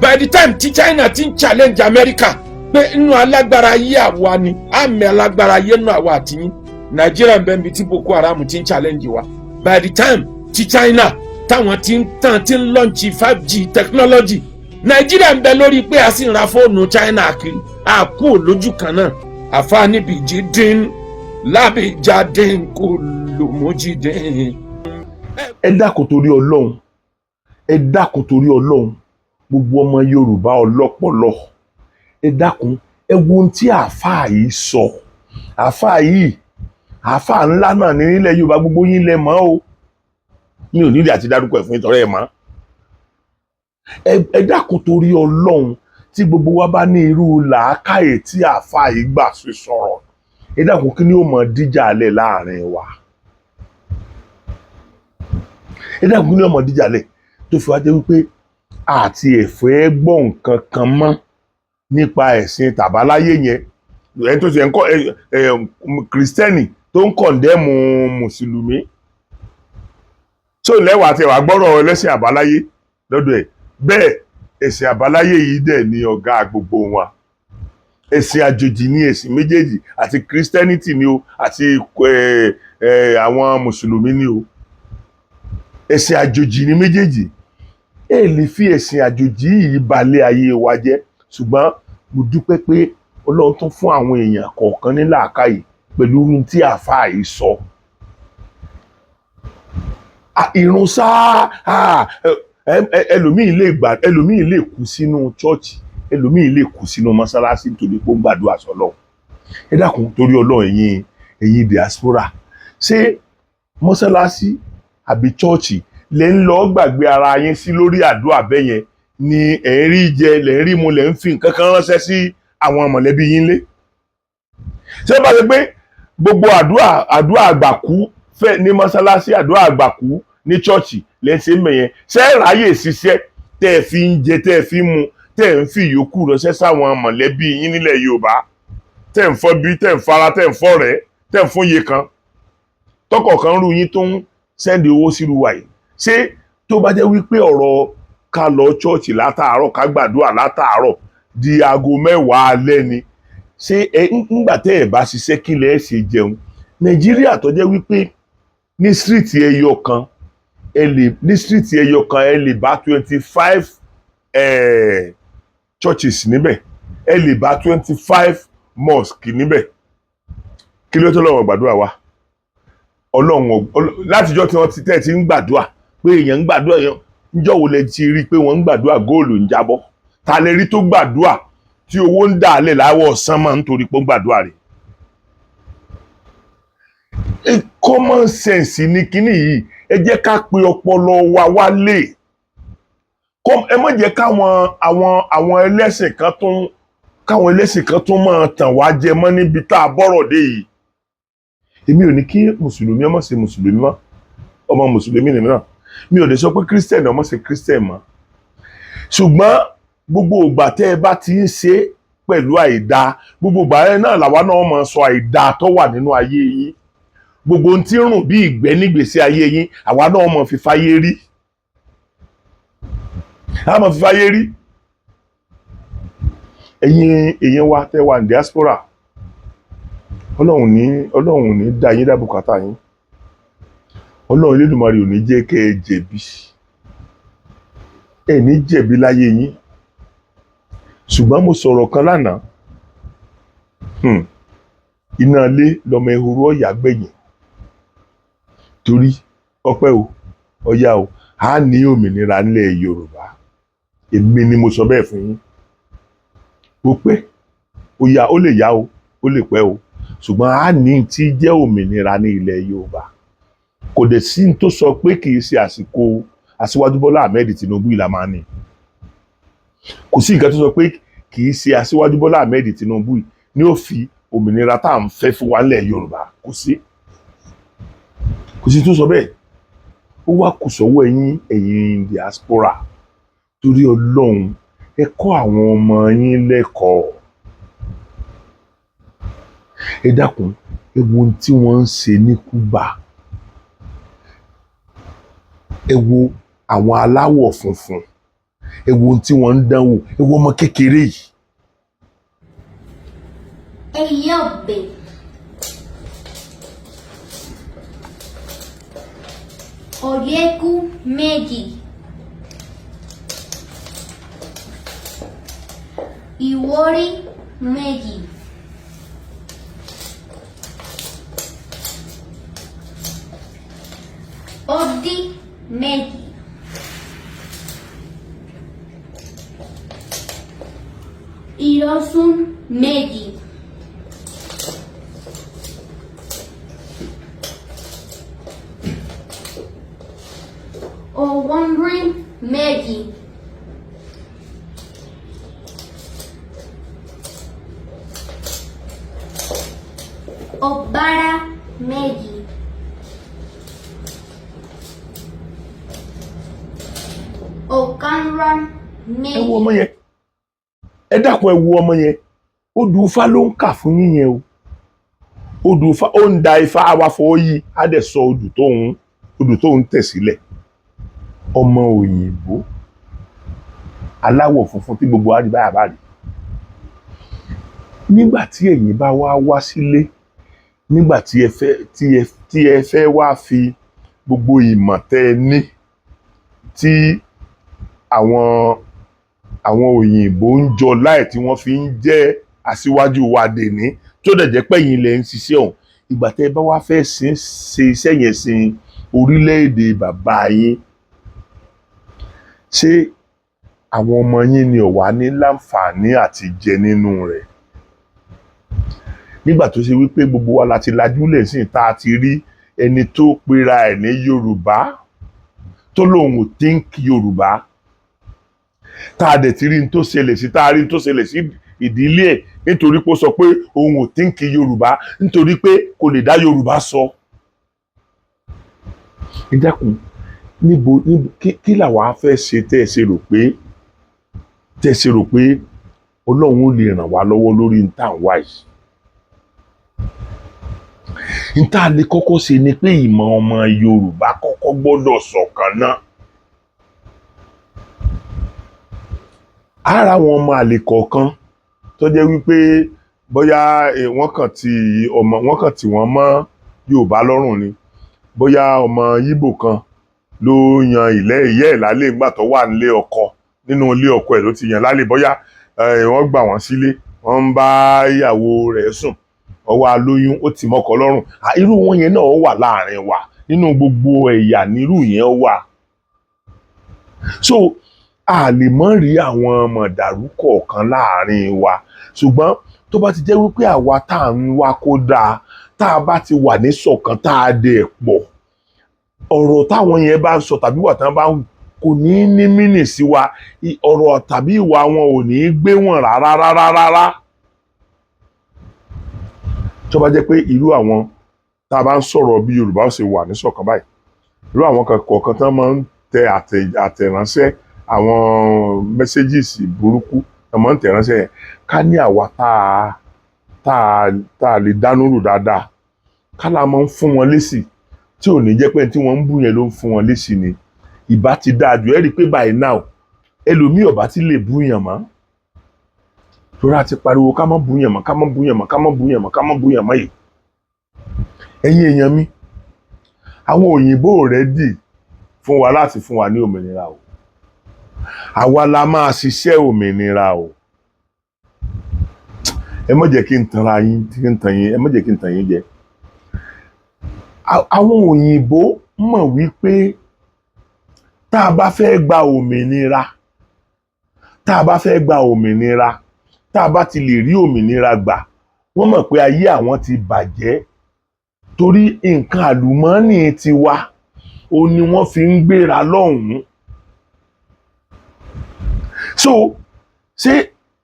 Speaker 4: By the time tí China ti ń challenge America pé inú alágbára ayé àwa ni àmì alágbára ayé nù àwa àtìyín, Nàìjíríà ń bẹ níbi tí Boko Haram ti ń challenge wa. By the time tí China táwọn ti ń tàn ti ń launch 5G technology, Nàìjíríà ń bẹ lórí pé a sì ń ra fóònù China kiri. A kú lójú kan náà. Àfa níbi ìjì dín lábìjà dín kò lòmójì dín.
Speaker 1: Ẹ dákun torí Ọlọ́run, ẹ dákun torí Ọlọ́run, gbogbo ọmọ Yorùbá ọlọ́pọlọ, Ẹ dákun, ẹ wo ohun tí àáfàá yìí sọ. Àáfàá yìí, àáfàá ńlá náà ní nílẹ̀ Yorùbá, gbogbo yín lẹ mọ̀ o. Mi ò nídìí àti dárúkọ ẹ̀ fún yín, torí ẹ mọ̀. Ẹ dákun, torí Ọlọ́run, tí gbogbo wa bá ní irú làákàyè tí àáfàá yìí gbà sí sọ̀rọ̀, ẹ dákun, kí ni ó mọ̀ díjà lẹ̀ láàrin wa? Ẹ dákun, kí ni ó mọ̀ díjà lẹ̀ tó fi wá jẹ́ wípé àti ẹ̀fẹ́ gbọ́ nǹkan kan mọ́ nípa ẹ̀sìn tàbáláyé yẹn? Ẹni tó ti ẹ̀ ń kọ́ ẹ ẹ Kìrìsìtẹ́nì tó ń condemn Mùsùlùmí tó lẹ́wà àti ẹ̀wà gbọ́rọ̀ ẹlẹ́sìn àbáláyé lọ́dọ̀ ẹ̀. Bẹ́ẹ̀ ẹ̀sìn àbáláyé yìí dẹ̀ ní ọ̀gá gbogbo wọn. Ẹ̀sìn àjòjì ní ẹ̀sìn méjèèjì, àti Christianity ni o, àti àwọn Mùsùlùmí ni o. Ẹ̀sìn àjòjì ní méjèèjì. Ẹ lè fi ẹ̀sìn àjòjì yìí balẹ̀ ayé wa jẹ́. Ṣùgbọ́n mo dúpẹ́ pé Ọlọ́run tún fún àwọn èèyàn kọ̀ọ̀kan ní làákàyè pẹ̀lú ohun tí àáfàá yìí sọ. Ìrun sáà, ẹlòmíì lè gbà, ẹlòmíì lè kú sínú chọ́ọ̀chì, ẹlòmíì lè kú sínú mọ́sálásí nítorí pé ó ń gbàdúrà sọ́lọ́run. Ẹ dákun, torí Ọlọ́run, ẹ̀yin diaspora, ṣé mọ́sálásí àbí chọ́ọ̀chì lẹ ń lọ gbàgbé ara yín sí lórí àdúrà bẹ́ẹ̀ yẹn ni ẹ̀ ń rí jẹ, lẹ̀ ń rí mu, lẹ̀ ń fi nǹkan kan ránṣẹ́ sí àwọn mọ̀lẹ́bí yín lé? Ṣé bá ṣe pé gbogbo àdúrà àgbàkú fẹ́ ní mọ́sálásí, àdúrà àgbàkú ní chọ́ọ̀chì lẹ́ ń ṣe mẹ̀yẹn, ṣé ẹ ráyè ṣiṣẹ́ tẹ́ ẹ fi ń jẹ, tẹ́ ẹ fi ń mu, tẹ́ ẹ ń fi ìyókù ránṣẹ́ sáwọn mọ̀lẹ́bí yín nílẹ̀ Yorùbá, tẹ́ ẹ ń fọ́ bí, tẹ́ ẹ ń fara, tẹ́ ẹ ń fọ́ rẹ̀, tẹ́ ẹ ń fún iye kan tọkọ̀kan rú yín tó ń send owó sílùú wa yìí? Ṣé tó bá jẹ́ wípé ọ̀rọ̀ ká lọ chọ́ọ̀chì látàárọ̀, ká gbàdúrà látàárọ̀ di aago 10 alẹ́ ni, ṣé ẹ ńgbà tẹ́ ẹ bá ṣiṣẹ́, kí lẹ́ ẹ ṣe jẹun? Nàìjíríà tó jẹ́ wípé ní street ẹyọ kan, ẹ lè ní street ẹyọ kan, ẹ lè bá 25 churches níbẹ̀, ẹ lè bá 25 mosque níbẹ̀, kí ló tó lọ́wọ́ gbàdúrà wa? Ọlọ́run, látijọ́ tí wọ́n ti tẹ́ ti ń gbàdúrà pé èèyàn ń gbàdúrà, èèyàn níjọ́ wo lẹ ti rí i pé wọ́n ń gbàdúrà góòlù ń jábọ́? Ta lè rí tó gbàdúrà tí owó ń dà lẹ̀ láwọ̀ sánmà nítorí pé ó ń gbàdúrà rẹ̀? Common sense ni kíní yìí. Ẹ jẹ́ ká pe ọpọlọ wa wálé. Ẹ má jẹ́ káwọn àwọn ẹlẹ́sìn kan tún, káwọn ẹlẹ́sìn kan tún máa tàn wá jẹ mọ́ níbi tá a bọ́rọ̀ dé yìí. Èmi ò ní kí Mùsùlùmí ọmọ ṣe Mùsùlùmí mọ́, ọmọ Mùsùlùmí nìmi náà. Mi ò lè sọ pé Kírísítẹ̀nì ọmọ ṣe Kírísítẹ̀nì mọ́. Ṣùgbọ́n gbogbo ìgbà tẹ́ ẹ bá ti ń ṣe pẹ̀lú àìda, gbogbo ìgbà yẹn náà làwa náà máa sọ àìda tó wà nínú ayé yín. Gbogbo ohun tí ń rùn bí ìgbẹ́ nígbèsí ayé yín, àwa náà máa fi fáyé rí, a máa fi fáyé rí. Ẹ̀yin èèyàn wa tẹ́ wà ní diaspora, Ọlọ́run ní dá yín dá bùkátà yín. Ọlọ́run Elédùmarè ò ní jẹ́ kẹ́ ẹ jẹ̀bi, ẹ ní jẹ̀bi láyé yín. Ṣùgbọ́n mo sọ̀rọ̀ kan lánàá. Iná ilé lọmọ ehoro ọ̀yà gbẹ̀yìn, torí ọpẹ́ o, ọ̀yà o, a ní òmìnira nílẹ̀ Yorùbá. Èmi ni mo sọ bẹ́ẹ̀ fún yín. Ó pẹ́, ó yá, ó lè yá o, ó lè pẹ́ o, ṣùgbọ́n a ní tí jẹ́ òmìnira ní ilẹ̀ Yorùbá. Kò dẹ̀ sí ní tó sọ pé kì í ṣe àsìkò Aṣíwájú Bọ́lá Ahmed Tinubu ìlà máa ní. Kò sí nǹkan tó sọ pé kì í ṣe Aṣíwájú Bọ́lá Ahmed Tinubu ní ó fi òmìnira tá à ń fẹ́ fún wa nílẹ̀ Yorùbá. Kò sí tó sọ bẹ́ẹ̀. Ó wá kù sọ́wọ́ ẹ̀yin diaspora. Torí Ọlọ́run, ẹ kọ́ àwọn ọmọ yín lẹ́kọ̀ọ́. Ẹ dákun, ẹ wo ohun tí wọ́n ń ṣe ní Cuba. Ẹ wo àwọn aláwọ̀ funfun, ẹ wo ohun tí wọ́n ń dánwò. Ẹ wo ọmọ kékeré yìí.
Speaker 5: Eyobe. Ọ̀yẹ̀kú méjì. Ìwọ́rí méjì. Ọdí méjì. Ìrọ̀sùn. Ọ̀tún méjì. Ọ̀wọ́nrín méjì. Ọ̀bàrà méjì. Ọ̀kànràn
Speaker 1: Ẹ wo
Speaker 5: méjì.
Speaker 1: ọmọ yẹn, ẹ dákun, ẹ wo ọmọ yẹn. Odù Ifá ló ń kà fún yín yẹn o. Odù Ifá ó ń da Ifá àwa fọwọ́ yí, á dẹ̀ sọ odù tóun tẹ̀ sílẹ̀. Ọmọ òyìnbó aláwọ̀ funfun tí gbogbo wa rí báyà bá rí. Nígbà tí ẹ̀yin bá wá wá sílé, nígbà tí ẹ fẹ́ wá fi gbogbo ìmọ̀ tẹ́ ẹ ní tí àwọn òyìnbó ń jọ láì tí wọ́n fi ń jẹ́ aṣíwájú wa dèní, tó dẹ̀ jẹ́ pé ẹ̀yin lẹ ń ṣiṣẹ́ ọ̀hún, ìgbà tẹ́ ẹ bá wá fẹ́ ṣe iṣẹ́ yẹn sin orílẹ̀-èdè bàbá yín, ṣé àwọn ọmọ yín ni ò wá ní láǹfààní àti jẹ nínú rẹ̀? Nígbà tó ṣe wípé gbogbo wa la ti lajúlẹ̀ sí, tá a ti rí ẹni tó pera ẹ̀ ní Yorùbá tó lóun ò think Yorùbá, tá a dẹ̀ ti rí n tó ṣẹlẹ̀ sí, tá a rí n tó ṣẹlẹ̀ sí ìdílé ẹ̀ nítorí pé ó sọ pé òun ò think Yorùbá, nítorí pé kò lè dá Yorùbá sọ. Ẹ dákun, níbo kí làwa fẹ́ ṣe tẹ́ ẹ ṣe rò pé Ọlọ́run ó lè ràn wá lọ́wọ́ lórí n tá à ń wá yìí? N tá a lè kọ́kọ́ ṣe ni pé ìmọ̀ ọmọ Yorùbá kọ́kọ́ gbọ́dọ̀ ṣọ̀kan náà. Ara àwọn ọmọ àlè kọ̀ọ̀kan tó jẹ́ wípé bóyá wọ́n kàn ti ọmọ wọ́n kàn tí wọ́n mọ́ Yorùbá lọ́rùn ni, bóyá ọmọ Yíbò kan ló yan ilẹ̀ ìyá ẹ̀ lálẹ́ nígbà tó wà nílé ọkọ, nínú ilé ọkọ ẹ̀ ló ti yàn lálẹ́, bóyá wọ́n gbà wọ́n sílé, wọ́n ń bá ìyàwó rẹ̀ sùn, ó wá lóyún, ó ti mọ́kọ lọ́rùn. Irú wọn yẹn náà wà láàrin wa. Nínú gbogbo ẹ̀yà nírú yẹn wà. So a lè mọ́ rí àwọn mọ̀dàrú kọ̀ọ̀kan láàrin wa, ṣùgbọ́n tó bá ti jẹ́ wípé àwa tá à ń wá kó dáa, tá a bá ti wà ní ṣọ̀kan, tá a dẹ̀ pọ̀, ọ̀rọ̀ táwọn yẹn bá ń sọ tàbí wà tán bá ń hù kò ní ní mínì sí wa. Ọ̀rọ̀ tàbí ìwà wọn ò ní gbé wọn rárá rárá rárá. Tó bá jẹ́ pé irú àwọn tá a bá ń sọ̀rọ̀ bí Yorùbá ó ṣe wà ní ṣọ̀kan báyìí, irú àwọn kan kọ̀ọ̀kan tán máa ń tẹ àtẹ̀ránṣẹ́, àwọn messages burúkú tán máa ń tẹ̀ ránṣẹ́ yẹn, ká ní àwa tá a lè dánú rò dáadáa, ká la máa ń fún wọn lésì tí ò ní jẹ́ pé tí wọ́n ń bú yẹn ló ń fún wọn lésì ni, ìbá ti dáa jù. Ẹ́ rí i pé by now ẹlòmíì ọ̀bá ti lè bú yàn mọ́, torí a ti pariwo ká má bú yàn mọ́, ká má bú yàn mọ́, ká má bú yàn mọ́, ká má bú yàn mọ́ yìí. Ẹ̀yin èèyàn mi, àwọn òyìnbó ready fún wa láti fún wa ní òmìnira o. Àwa la máa ṣiṣẹ́ òmìnira o. Ẹ má jẹ́ kí n tanra yín, kí n tàn yín, ẹ má jẹ́ kí n tàn yín jẹ. Àwọn òyìnbó mọ̀ wípé tá a bá fẹ́ gba òmìnira, tá a bá fẹ́ gba òmìnira, tá a bá ti lè rí òmìnira gbà, wọ́n mọ̀ pé ayé àwọn ti bàjẹ́, torí nǹkan àlùmọ́ọ́nì tiwa ó ní wọ́n fi ń gbéra lọ́hùn-ún. So ṣé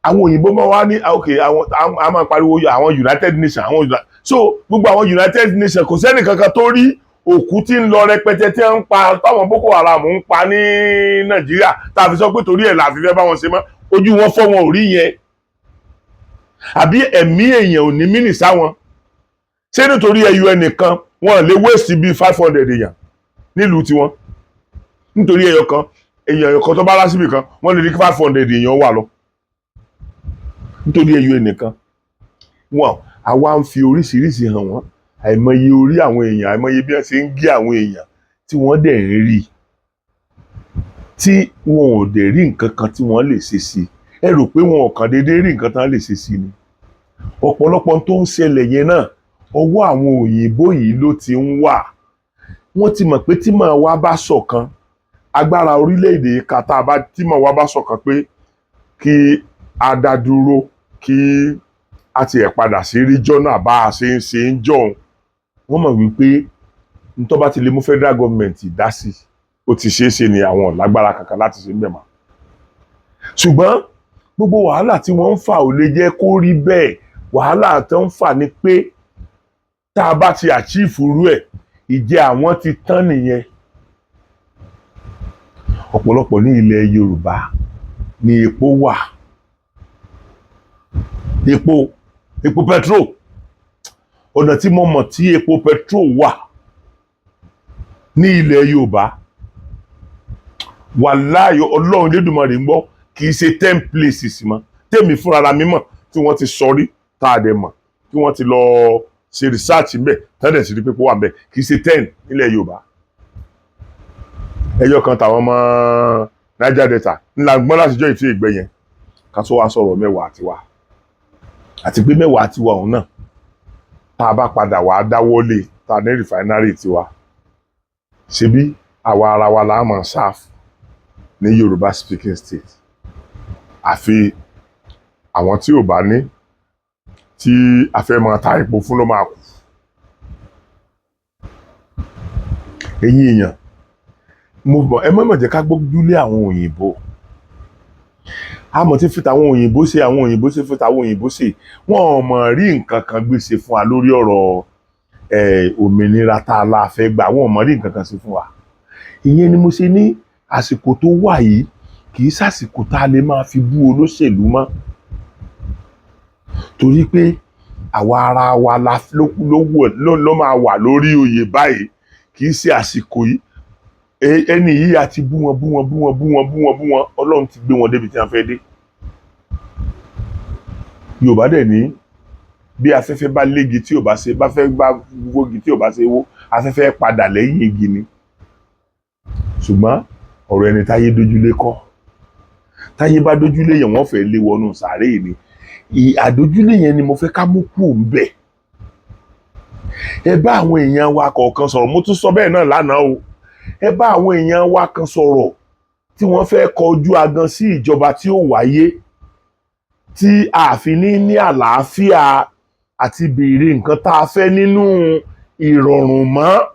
Speaker 1: àwọn òyìnbó máa wá ní ah, ok, àwọn a máa pariwo àwọn United Nations, àwọn so gbogbo àwọn United Nations, kò sẹ́nì kankan tó rí òkú tí ń lọ rẹpẹtẹ tí ń pa táwọn Boko Haram ń pa ní Nàìjíríà, tá a fi sọ pé torí ẹ̀ la fi fẹ́ bá wọn ṣe mọ́. Ojú wọn fọ́, wọn ò rí yẹn, àbí ẹ̀mí èèyàn ò ní mínì sáwọn? Ṣé nítorí ẹyọ ẹnìkan wọn lè waste bíi 500 èèyàn nílùú tiwọn? Nítorí ẹyọ kan, èèyàn kan tó bá rá síbì kan, wọ́n lè ní kí 500 èèyàn wà lọ nítorí ẹyọ ẹnìkan wọn. Àwa ń fi oríṣiríṣi hàn wọ́n, àìmọye orí àwọn èèyàn, àìmọye bí wọ́n ṣe ń gé àwọn èèyàn tí wọ́n dẹ̀ ń rí, tí wọn ò dẹ̀ rí nǹkan kan tí wọ́n lè ṣe sí. Ẹ rò pé wọn ò kàn déédéé rí nǹkan tán lè ṣe sí ni? Ọ̀pọ̀lọpọ̀ tó ń ṣẹlẹ̀ yẹn náà, ọwọ́ àwọn òyìnbó yìí ló ti ń wà. Wọ́n ti mọ̀ pé tí màá wá bá ṣọ̀kan, agbára orílẹ̀-èdè kàtà bá tí màá wá bá ṣọ̀kan pé kí a dá dúró. Kí a tiẹ̀ padà sí regional bá a ṣe ń ṣe ń jọ̀hún. Wọ́n mọ̀ wípé ntọ́ bá ti lè mú federal government dá sí, ó ti ṣeé ṣe ní àwọn lágbára kankan láti ṣe ń bẹ̀ mọ́. Ṣùgbọ́n gbogbo wàhálà tí wọ́n ń fà ò lè jẹ́ kó rí bẹ́ẹ̀. Wàhálà tó ń fà ni pé tá a bá ti achieve irú ẹ̀, ìjẹ́ àwọn ti tán nìyẹn. Ọ̀pọ̀lọpọ̀ ní ilẹ̀ Yorùbá ní epo wà, epo petrol. Ọ̀nà tí mo mọ̀ tí epo petrol wà ní ilẹ̀ Yorùbá, wàláyé, Ọlọ́run Lédùmarè ń gbọ́, kì í ṣe 10 places mọ́ tèmi fúnra mi mọ̀ tí wọ́n ti sọrí, tá a dẹ̀ mọ̀ tí wọ́n ti lọ ṣe research ńbẹ̀, tẹ́lẹ̀ sí rí pé kó wà ńbẹ̀. Kì í ṣe 10 nílẹ̀ Yorùbá. Ẹyọ kan tàwọn ọmọ Niger Delta ńlá gbọ́n látijọ́ ìtì ìgbẹ́ yẹn, ká tó wá sọ̀rọ̀ mẹ́wàá tiwa. Àti pé mẹ́wàá tiwa òun náà, tá a bá padà wàá dáwọ́lé tá a ní refinery tiwa, ṣebí àwa ara wa la máa serve ní Yorùbá speaking state. Àfi àwọn tí ò bá ní tí a fẹ́ máa ta epo fún ló máa kù. Ẹ̀yin èèyàn, mo bọ̀, ẹ má mà jẹ́ ká gbójúlé àwọn òyìnbó. Àmọ́ tí fi tàwọn òyìnbó ṣe, àwọn òyìnbó ṣe, fi tàwọn òyìnbó ṣe, wọn ò mọ̀ rí nǹkan kan gbé ṣe fún wa lórí ọ̀rọ̀ òmìnira tá a la fẹ́ gbà. Wọn ò mọ̀ rí nǹkan kan ṣe fún wa. Ìyẹn ni mo ṣe ní àsìkò tó wà yìí kì í ṣàsìkò tá a lè máa fi bú olóṣèlú mọ́, torí pé àwa ara wa la ló máa wà lórí oyè báyìí. Kì í ṣe àsìkò yìí. Ẹni yìí àti bú wọn, bú wọn, bú wọn, bú wọn, bú wọn, bú wọn, Ọlọ́run ti gbé wọn débi tí wọ́n fẹ́ dé. Yorùbá dẹ̀ ní bí afẹ́fẹ́ bá légi tí ò bá ṣe bá fẹ́ bá wógi tí ò bá ṣe wó, afẹ́fẹ́ padà lẹ́yìn igi ni. Ṣùgbọ́n ọ̀rọ̀ ẹni táyé dójúlé kọ́, táyé bá dójúlé yẹn, wọ́n fẹ́ lé wọnú sàárè ni. Àdójúlé yẹn ni mo fẹ́ ká mú kúrò ń bẹ̀. Ẹ bá àwọn èèyàn wa kọ̀ọ̀kan sọ̀rọ̀. Mo tún sọ bẹ́ẹ̀ náà lánàá o. Ẹ bá àwọn èèyàn wa kan sọ̀rọ̀ tí wọ́n fẹ́ kọjú agan sí ìjọba tí ó wáyé, tí a fi ní àlàáfíà àti béèrè nǹkan tá a fẹ́ nínú ìrọ̀rùn mọ́.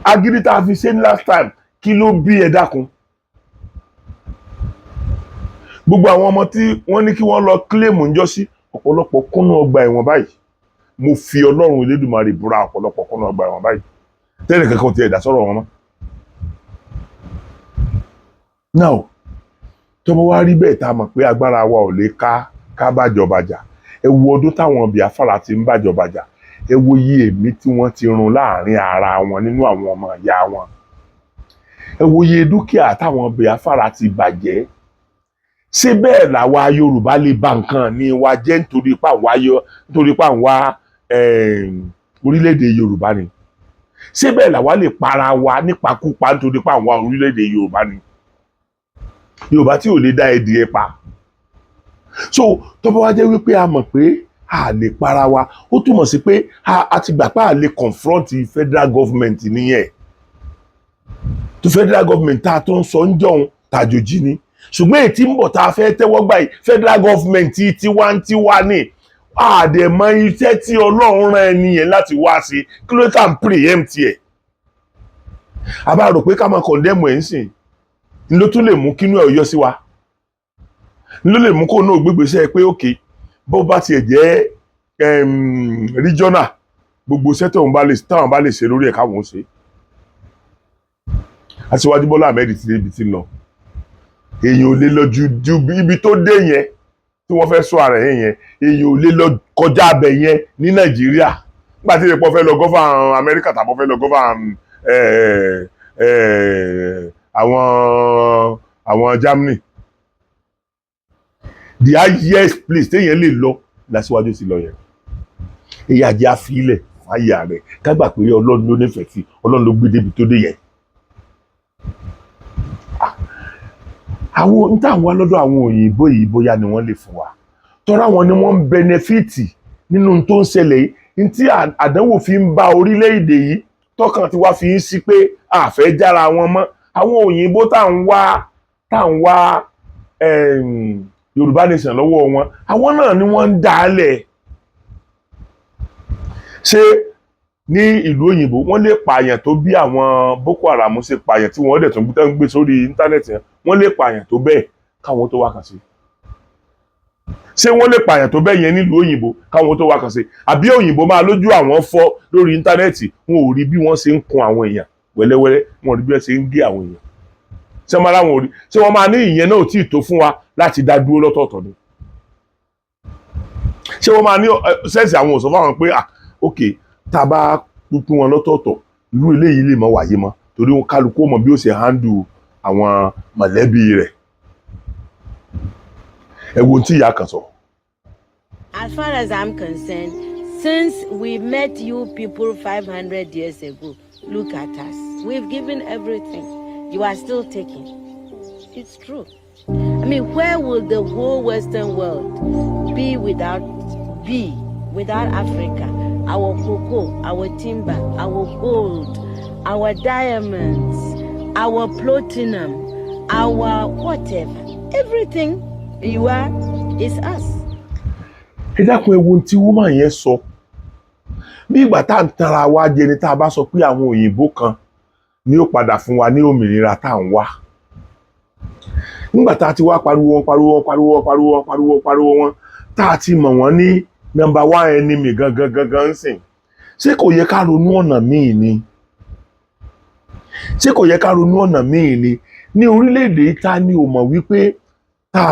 Speaker 1: Agídí tá a fi ṣe ní last time, kí ló bí? Ẹ dákun, gbogbo àwọn ọmọ tí wọ́n ní kí wọ́n lọ claim ń jọ́sí, ọ̀pọ̀lọpọ̀ kúnnú ọgbà ẹ̀wọ̀n báyìí. Mo fi Ọlọ́run Elédùmarè búra, ọ̀pọ̀lọpọ̀ kúnnú ọgbà ẹ̀wọ̀n báyìí, tẹ́lẹ̀ kankan ti ẹ̀dá sọ̀rọ̀ wọn mọ́. Now, tọ́mọ wá rí bẹ́ẹ̀, tá a mọ̀ pé agbára wa ò lè ká bàjọba jà. Ẹ wo ọdún táwọn Biafra ti ń bàjọba jà. Ẹ wo iye èmi tí wọ́n ti run láàrin ara wọn nínú àwọn ọmọ ìyá wọn. Ẹ wo iye dúkìá táwọn Biafra ti bàjẹ́. Ṣé bẹ́ẹ̀ làwa Yorùbá lè ba nǹkan ní wa jẹ́ nítorí pa àwa orílẹ̀-èdè Yorùbá ni? Ṣé bẹ́ẹ̀ làwa lè para wa nípakúpa nítorí pa àwa orílẹ̀-èdè Yorùbá ni? Yorùbá tí ò lè dá ẹdìẹ pa. So tó bá wá jẹ́ wípé a mọ̀ pé a lè para wa, ó túmọ̀ sí pé a ti gbà pé a lè confront federal government nìyẹn. Tó federal government tá a tó ń sọ ń jọ̀hún tàjòjì ni, ṣùgbọ́n èyí tí ń bọ̀ tá a fẹ́ tẹ́wọ́ gbà yìí, federal government tiwantiwa ni. Àdèmọ iṣẹ́ tí Ọlọ́run rán ẹni yẹn láti wá sí, kí ló tà ń preempt ẹ̀? A bá rò pé ká máa condemn ẹ̀ ń sìn ní ló tún lè mú kínú ẹ̀ yọ sí wa, ní ló lè mú kó náà gbégbèsè pé òkè bó bá tiẹ̀ jẹ́ regional, gbogbo iṣẹ́ tóun bá lè táwọn bá lè ṣe lórí ẹ̀ káwọn ó ṣe. Aṣíwájú Bọ́lá Ahmed ti débi tí ń lọ, èèyàn ò lè lọ ju ibi tó dé yẹn tí wọ́n fẹ́ sọ ara yẹn, èèyàn ò lè lọ kọjá abẹ yẹn ní Nàìjíríà. Nígbà tí ìpọ́ fẹ́ lọ govern Amẹ́ríkà tàbí fẹ́ lọ govern àwọn Germany, the highest place téèyàn lè lọ lásìwájú sí lọ yẹn. Èyí àjẹ́ àfilẹ̀ fàyà rẹ̀, ká gbà pé Ọlọ́run ló nífẹ̀ẹ́ sí, Ọlọ́run ló gbé débi tó dé yẹn. Àwọn n táwọn wá lọ́dọ̀ àwọn òyìnbó yìí, bóyá ni wọ́n lè fún wa, tọ́ra wọn ni wọ́n ń benefit nínú tó ń ṣẹlẹ̀ yìí, n tí àdánwò fi ń bá orílẹ̀-èdè yìí, tọkàn tí wá fi ń sí pé àfẹ́ jára wọn mọ́ àwọn òyìnbó tá à ń wá Yorùbá nation lọ́wọ́ wọn, àwọn náà ni wọ́n ń dá a lẹ̀. Ṣé ní ìlú òyìnbó, wọ́n lè pààyàn tó bí àwọn Boko Haram ṣe pààyàn tí wọ́n dẹ̀ tún gbé sórí íńtánẹ́ẹ̀tì yẹn? Wọ́n lè pààyàn tó bẹ́ẹ̀ káwọn tó wá kàn sí? Ṣé wọ́n lè pààyàn tó bẹ́ẹ̀ yẹn nílùú òyìnbó káwọn tó wá kàn sí? Àbí òyìnbó máa lójú àwọn fọ́ lórí íńtánẹ́ẹ̀tì, wọn ò rí bí wọ́n ṣe ń kun àwọn èèyàn wẹ́lẹ́wẹ́lẹ́, wọn ò rí bí wọ́n ṣe ń gé àwọn èèyàn? Ṣé wọ́n láwọn ò rí? Ṣé wọ́n máa ní ìyẹn náà ò tí ì tó fún wa láti dá dúró lọ́tọ̀ọ̀tọ̀ ni? Ṣé wọ́n máa ní sense àwọn ò sọ fáwọn pé, ah, ok, tá a bá pín wọn lọ́tọ̀ọ̀tọ̀, irú eléyìí lè mọ wáyé mọ́, torí wọn kálukú mọ bí ó ṣe handle àwọn mọ̀lẹ́bí rẹ̀? Ẹ wo ohun tí ìyá kan sọ.
Speaker 6: As far as I'm concerned, since we met you people 500 years ago, look at us. We've given everything. You are still taking. It's true. I mean, where will the whole Western world be without Africa? Our cocoa, our timber, our gold, our diamonds, our platinum, our whatever. Everything you are is us.
Speaker 1: Ẹ dákun, ẹ wo ohun tí woman yẹn sọ. Bí ìgbà tá à ń tanra wa jẹ ni tá a bá sọ pé àwọn òyìnbó kan ní ó padà fún wa ní òmìnira tá à ń wá, nígbà tá a ti wá pariwo wọn, pariwo wọn, pariwo wọn, pariwo wọn, pariwo wọn, pariwo wọn, tá a ti mọ̀ wọ́n ní number one enemy gangan gangan ń sìn. Ṣé kò yẹ ká ronú ọ̀nà míì ni? Ṣé kò yẹ ká ronú ọ̀nà míì ni? Ní orílẹ̀-èdè, ta ni ò mọ̀ wípé tá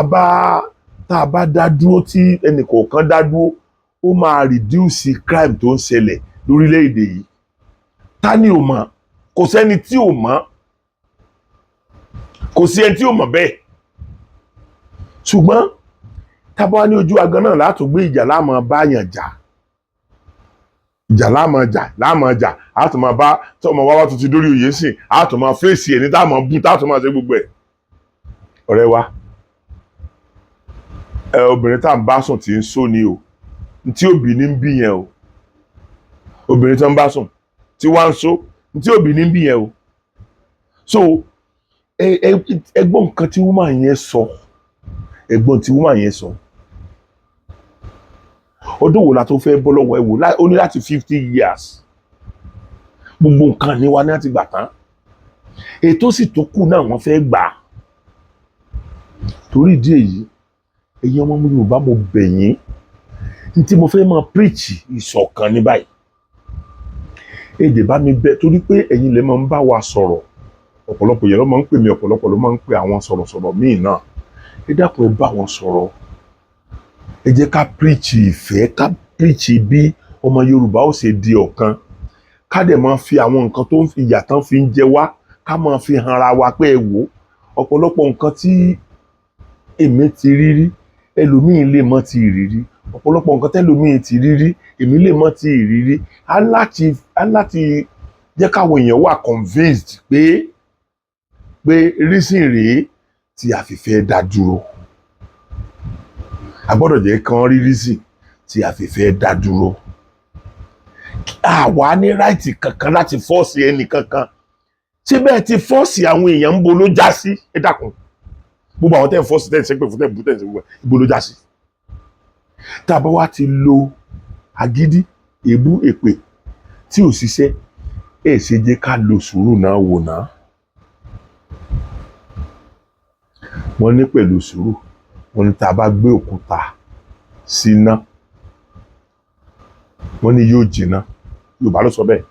Speaker 1: a bá dá dúró, tí ẹnìkọ̀ọ̀kan dá dúró, ó máa reduce crime tó ń ṣẹlẹ̀ lórílẹ̀-èdè yìí? Ta ni ò mọ̀? Kò sẹ́ni tí ò mọ̀, kò sí ẹni tí ò mọ̀ bẹ́ẹ̀. Ṣùgbọ́n tábà ní ojú agan náà látò gbé ìjà láàmú báyàn jà, ìjà láàmú jà, láàmú jà, á tún máa bá tọmọ wá wá tó ti dórí òye sìn, á tún máa fèsì ẹni tá a máa bú, tá a tún máa ṣe gbogbo ẹ̀. Ọ̀rẹ́ wa, ẹ obìnrin tá à ń bá sùn tí ń só ni o, ntí òbí ní ń bí yẹn o. Obìnrin tó ń bá sùn tí wá ń só, ntí òbí ní ń bí yẹn o. So ẹ ẹ gbọ́ nǹkan tí woman yẹn sọ, ẹ gbọ́ tí woman yẹn sọ. Ọdún wo la tó fẹ́ bọ́ lọ́wọ́? Ẹ wò ó, ní láti 50 years, gbogbo nǹkan ní wa ní láti gbà tán, ètò sì tó kù náà wọ́n fẹ́ gbà. Torí ìdí èyí, ẹ̀yin ọmọ Yorùbá, mo bẹ̀ yín. Ní tí mo fẹ́ máa preach, ìṣọ̀kan ní báyìí. Èdè bá mi bẹ̀, torí pé ẹ̀yin lè máa ń bá wa sọ̀rọ̀. Ọ̀pọ̀lọpọ̀ yẹn ló máa ń pè mí, ọ̀pọ̀lọpọ̀ ló máa ń pè àwọn sọ̀rọ̀sọ̀rọ̀ míì náà. Ẹ dákun, ẹ bá wọn sọ̀rọ̀. Ẹ jẹ́ ká preach ìfẹ́, ká preach bí ọmọ Yorùbá ó ṣe di ọ̀kan, ká dẹ̀ máa fi àwọn nǹkan tó ń fi ìyà tán fi ń jẹ wá, ká máa fi hanra wa pé ẹ wò ó, ọ̀pọ̀lọpọ̀ nǹkan tí èmi ti rí rí, ẹlòmíì lè mọ́ ti rí rí. Ọ̀pọ̀lọpọ̀ nǹkan tẹ́lòmíì ti rí rí, èmi lè mọ́ ti rí rí. Á láti jẹ́ káwọn èèyàn wà convinced pé reason rèé tí a fi fẹ́ dá dúró. A gbọ́dọ̀ jẹ́ kán rí reason tí a fi fẹ́ dá dúró. Àwa ní right kankan láti force ẹnì kankan. Ṣé bẹ́ẹ̀ ti force àwọn èèyàn, ń bo ló já sí? Ẹ dákun, gbogbo àwọn tẹ́ ń force, tẹ́ ń ṣépè fún, tẹ́ ń bú, tẹ́ ń ṣe gbogbo ẹ̀, ibo ló já sí? Tá a bá wá ti lo agídí, èébú, èpè tí ò ṣiṣẹ́, ẹ ṣe jẹ́ ká lo sùúrù náà wò náà. Wọ́n ní pẹ̀lú sùúrù, wọ́n ní tá a bá gbé òkúta síná, wọ́n ní yóò jiná. Yorùbá ló sọ bẹ́ẹ̀.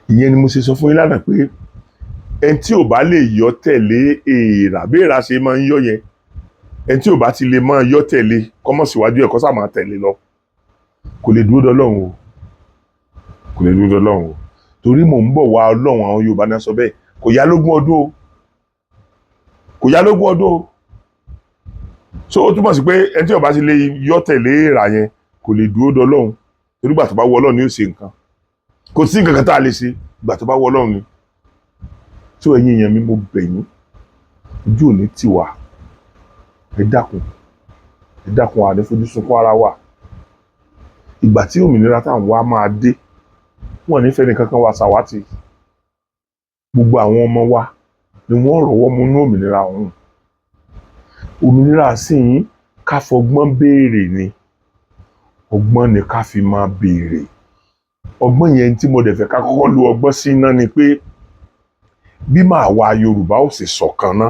Speaker 1: Ìyẹn ni mo ṣe sọ fún yín lánàá pé ẹni tí ò bá lè yọ tẹ̀lé èèrà, bí èèrà ṣe máa ń yọ yẹn, ẹni tí ò bá ti lè máa yọ tẹ̀lé, kọ́mọ̀ síwájú ẹ̀, kó sá máa tẹ̀lé lọ, kò lè dúró dọ́lọ́run o, kò lè dúró dọ́lọ́run o, torí mò ń bọ̀ wá Ọlọ́run. Àwọn Yorùbá náà sọ bẹ́ẹ̀. Kò yá lógún ọdún o, kò yá lógún ọdún o. So ó túmọ̀ sí pé ẹni tí ò bá ti lè yọ tẹ̀lé èèrà yẹn, kò lè dúró dọ́lọ́run, torí gbà tó bá wọ Ọlọ́run ni ó ṣe nǹkan. Kò sí nǹkan kan tá a lè ṣe, ìgbà tó bá wọ Ọlọ́run ni. Tí ẹ̀yin èèyàn mi, mo bẹ̀ yín, ojú ò ní tì wá. Ẹ dákun, ẹ dákun, àní fojú sunkún ara wa. Ìgbà tí òmìnira tá à ń wá máa dé, wọn ní fẹ́ni kankan wa ṣàwátì. Gbogbo àwọn ọmọ wa ni wọ́n rọ̀wọ́ mú ní òmìnira ọ̀hún. Òmìnira sì yín, ká fọgbọ́n béèrè ni. Ọgbọ́n ni ká fi máa béèrè. Ọgbọ́n yẹn tí mo dẹ̀ fẹ́ ká kọ́kọ́ lu ọgbọ́n sí náà ni pé bí màá wa Yorùbá ò sì ṣọ̀kan ná,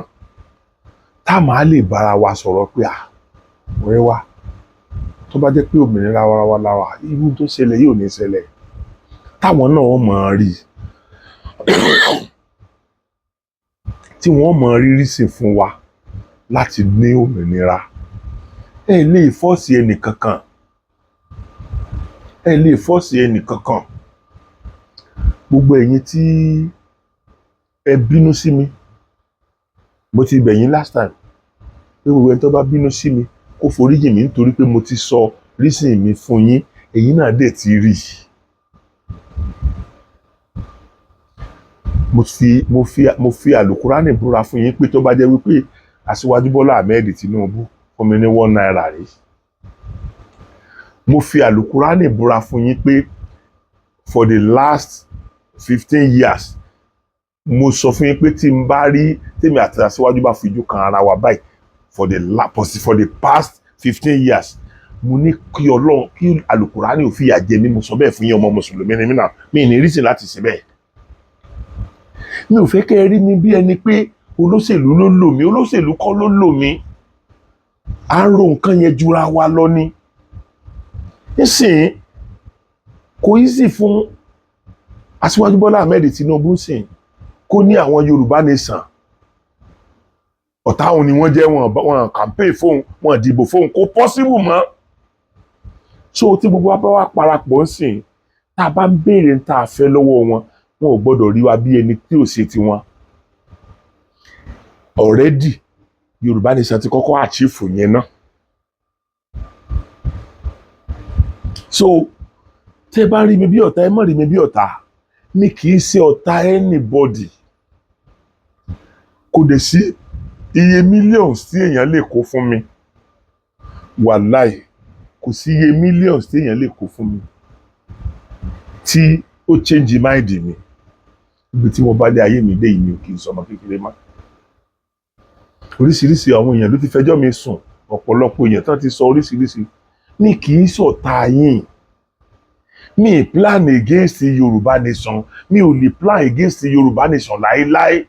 Speaker 1: tá a máa lè bára wa sọ̀rọ̀ pé, à ọ̀rẹ́ wa, tó bá jẹ́ pé òmìnira wa wa la wà, irú tó ṣẹlẹ̀ yìí ò ní ṣẹlẹ̀, táwọn náà wọ́n mọ̀ ọ́n rí, tí wọ́n mọ̀ ọ́n rírí sí fún wa láti ní òmìnira. Ẹ lè force ẹnì kankan, ẹ lè force ẹnì kankan. Gbogbo ẹ̀yin tí ẹ bínú sí mi, mo ti bẹ̀ yín last time pé gbogbo ẹni tó bá bínú sí mi, kó foríjì mí, nítorí pé mo ti sọ reason mi fún yín, ẹ̀yin náà dẹ̀ ti rí i. Mo fi àlùkùránì búra fún yín pé tó bá jẹ́ wípé Aṣíwájú Bọ́lá Ahmed Tinubu fún mi ní ₦1 rí, mo fi àlùkùránì búra fún yín pé for the last 15 years, mo sọ fún yín pé tí n bá rí tèmi àti Aṣíwájú bá fojú kan ara wa báyìí, for the past 15 years, mo ní kí Ọlọ́run, kí àlùkùránì ò fìyà jẹ mí. Mo sọ bẹ́ẹ̀ fún yín. Ọmọ mùsùlùmí ni mí náà, mi ní reason láti ṣe bẹ́ẹ̀. Mi ò fẹ́ kẹ́ ẹ rí mi bí ẹni pé olóṣèlú ló lò mí. Olóṣèlú kọ́ ló lò mí. À ń ro nǹkan yẹn jura wa lọ ni. Nísìnyí, kò easy fún Aṣíwájú Bọ́lá Ahmed Tinubu sìn kó ní àwọn Yorùbá Nation, ọ̀tá òun ni wọ́n jẹ́, wọn campaign fóun, wọn dìbò fóun. Kò possible mọ́. So tí gbogbo wa bá wà parapọ̀ ń sìn, tá a bá ń béèrè ń tá a fẹ́ lọ́wọ́ wọn, wọn ò gbọ́dọ̀ rí wa bí ẹni tí ò ṣe tiwọn. Already Yorùbá Nation ti kọ́kọ́ achieve yẹn náà. So tẹ́ bá rí mi bí ọ̀tá, ẹ má rí mi bí ọ̀tá. Mi kì í ṣe ọ̀tá anybody. Kò dẹ̀ sí iye millions tí èèyàn lè kó fún mi, wàláì, kò sí iye millions tí èèyàn lè kó fún mi tí ó change mind mi. Ibi tí mo bá dé ayé mi dé yìí, mi ò kì í sọmọ kékeré mọ́. Oríṣiríṣi àwọn èèyàn ló ti fẹjọ́ mi sùn, ọ̀pọ̀lọpọ̀ èèyàn tán ti sọ oríṣiríṣi. Mi kì í ṣọ̀tá yín. Mi plan against Yorùbá Nation. Mi ò lè plan against Yorùbá Nation láéláé,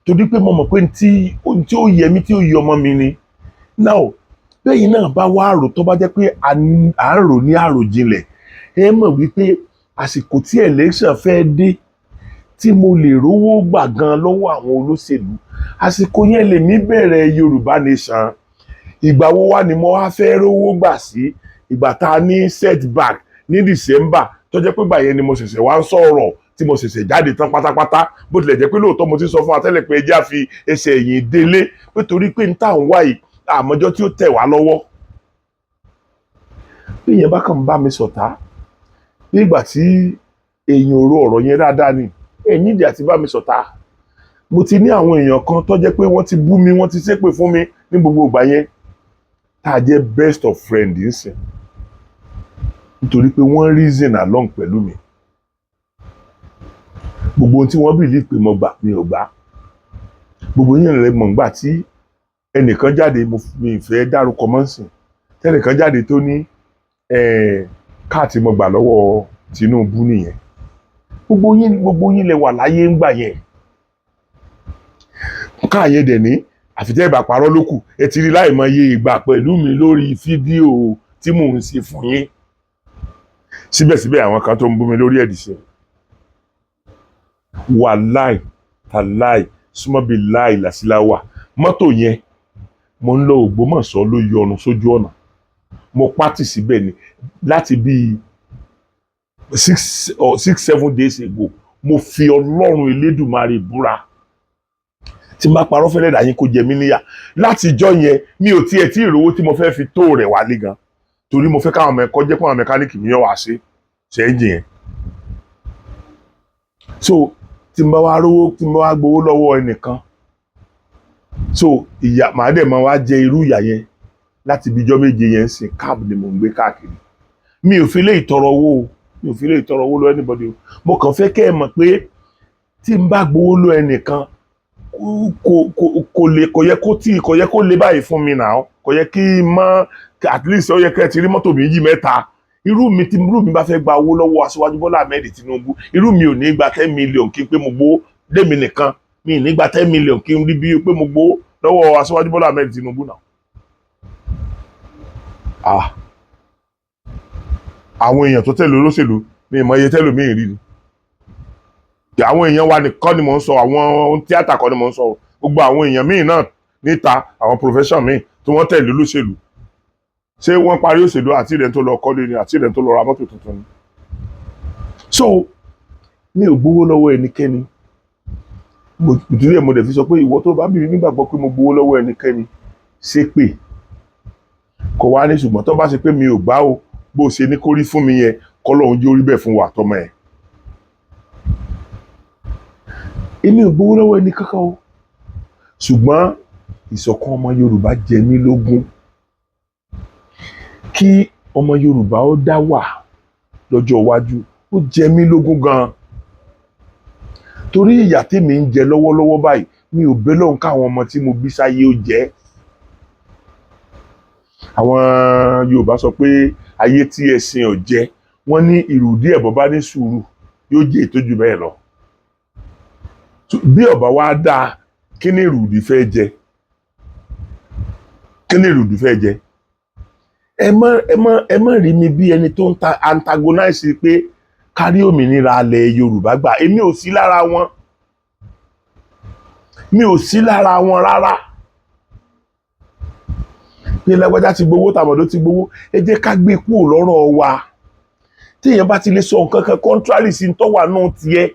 Speaker 1: torí pé mo mọ̀ pé tí tí ó yẹ mí, tí ó yẹ ọmọ mi ni. Now, bẹ́yìn náà bá wá rò, tó bá jẹ́ pé à ń rò ní àròjinlẹ̀, ẹ mọ̀ wípé àsìkò tí election fẹ́ dé, tí mo lè rówó gbà gan lọ́wọ́ àwọn olóṣèlú, àsìkò yẹn lèmi bẹ̀rẹ̀ Yorùbá Nation. Ìgbà wo wá ni mo wá fẹ́ rówó gbà sí? Ìgbà tá a ní setback ní December, tó jẹ́ pé ìgbà yẹn ni mo ṣẹ̀ṣẹ̀ wá ń sọ̀rọ̀, tí mo ṣẹ̀ṣẹ̀ jáde tán pátápátá. Bó tilẹ̀ jẹ́ pé lóòótọ́ mo ti sọ fún wa tẹ́lẹ̀ pé ẹ jẹ́ á fi ẹsẹ̀ ẹ̀yìn délé, pé torí pé n tá à ń wá yìí, àmọ́jọ́ tí ó tẹ̀ wá lọ́wọ́. Bí èèyàn bá kàn ń bá mi sọ̀tá, bí ìgbà tí èèyàn ò ro ọ̀rọ̀ yẹn dáadáa ni. Ẹ̀yìn ìdí àti bá mi sọ̀tá, mo ti ní àwọn èèyàn kan tó jẹ́ pé wọ́n ti bú mi, wọ́n ti ṣépè fún mi ní gbogbo ìgbà yẹn, tá a jẹ́ best of friend nsìn, nítorí pé wọ́n reason along pẹ̀lú mi. Gbogbo ohun tí wọ́n believe pé mo gbà, mi ò gbà. Gbogbo yín rẹ̀ mọ̀ nígbà tí ẹnìkan jáde, mo mi fẹ́ dárúkọ mọ́ nsìn, tẹnìkan jáde tó ní káàtì mo gbà lọ́wọ́ Tinubu nìyẹn. Gbogbo yín lẹ wà láyé ńgbà yẹn. Káàyè dẹ̀ ní àfitẹ́ ìbà parọ́ ló kù. Ẹ ti rí láìmọye ìgbà pẹ̀lú mi lórí fídíò tí mò ń ṣe fún yín. Síbẹ̀síbẹ̀, àwọn kan tó ń bú mi lórí ẹ̀dì sí, wàláì tàláì súnmọ́bi láì làsíláwà, mọ́tò yẹn, mo ń lọ Ògbómọ̀ṣọ́, ló yọnu sójú ọ̀nà. Mo pátì síbẹ̀ ni láti bíi 6 or 6, 7 days ago. Mo fi Ọlọ́run Elédùmarè búra, tí n bá parọ́ fẹ́lẹ́ dà yín, kó jẹ mí níyà. Láti ìjọ́ yẹn, mi ò tiẹ̀ tí ìrówó tí mo fẹ́ fi tó rẹ̀ wálé gan, torí mo fẹ́ káwọn mẹ́kọ́ jẹ́ pé àwọn mẹkáníìkì mi yọ̀ wá sí ṣe ẹ́ńjìn yẹn. So tí n bá wá rówó, tí n bá wá gbowó lọ́wọ́ ẹnìkan, so ìyà màá dẹ̀ máa wá jẹ irú ìyà yẹn láti ibi ijọ́ 7 yẹn sìn. Cab ni mò ń gbé káàkiri. Mi ò fi lè tọrọ owó o, mi ò fi lè tọrọ owó lọ anybody o. Mo kàn fẹ́ kẹ́ ẹ mọ̀ pé tí n bá gbowó lọ ẹnìkan Kò lè, kò yẹ kó tí kò yẹ kó le báyìí fún mi náà. Kò yẹ kí n mọ, at least ó yẹ kẹ́ ẹ ti rí mọ́tò méjì, mẹ́ta. Irú mi, tí irú mi bá fẹ́ gba owó lọ́wọ́ Aṣíwájú Bọ́lá Ahmed Tinubu, irú mi ò ní gba 10 million kí n pé mo gbowó lémi nìkan. Mi ì ní gba 10 million kí n rí bí pé mo gbowó lọ́wọ́ Aṣíwájú Bọ́lá Ahmed Tinubu náà. Ah, àwọn èèyàn tó tẹ̀lé olóṣèlú, mi ì mọ iye tẹ́lòmíì rí ni. Àwọn èèyàn wa nìkan ni mò ń sọ, àwọn ohun tíátà kọ́ ni mò ń sọ. Gbogbo àwọn èèyàn míì náà níta, àwọn profession míì tí wọ́n tẹ̀lé olóṣèlú, ṣé wọ́n parí òṣèlú àti ìrẹ̀ tó lọ kọ́lé ni àti ìrẹ̀ tó lọ ra mọ́tò tuntun ni? So mi ò gbowó lọ́wọ́ ẹnikẹ́ni. Ìdílé mo dẹ̀ fi sọ pé ìwọ tó bá bí mi nígbàgbọ́ pé mo gbowó lọ́wọ́ ẹnikẹ́ni, ṣé pé kò wá ní? Ṣùgbọ́n tó bá ṣe pé mi ò gbá o, bó ṣe ní kó rí fún mi yẹn, kọ́lọ́hún jẹ́ orí bẹ́ẹ̀ fún wa tọmọ ẹ̀. Èmi ò gbowó lọ́wọ́ ẹni kankan o, ṣùgbọ́n ìṣọ̀kan ọmọ Yorùbá jẹ mí lógún. Kí ọmọ Yorùbá ó dá wà lọ́jọ́ iwájú, ó jẹ mí lógún gan-an, torí ìyà tèmi ń jẹ lọ́wọ́lọ́wọ́ báyìí, mi ò bẹ́ lọ́hùn káwọn ọmọ tí mo bí sáyé ó jẹ́. Àwọn Yorùbá sọ pé ayé tí ẹṣin ò jẹ, wọ́n ní ìrùdí ẹ̀bọ bá ní sùúrù, yóò jẹ́ ìtọ́jú bẹ́ẹ̀ lọ. Bí ọba wa dáa, kí ni ìrùdí fẹ́ jẹ? Kí ni ìrùdí fẹ́ jẹ? Ẹ má rí mi bí ẹni tó ń ta antagonize pé kárí òmìnira alẹ̀ Yorùbá gbà. Èmi ò sí lára wọn, mi ò sí lára wọn rárá pé lágbájá ti gbowó, tàbọ̀dó ti gbowó. Ẹ jẹ́ ká gbé kúrò lọ́rọ̀ wa. Tí èèyàn bá ti lè sọ nǹkan kan contrary sí tó wà náà tiẹ̀,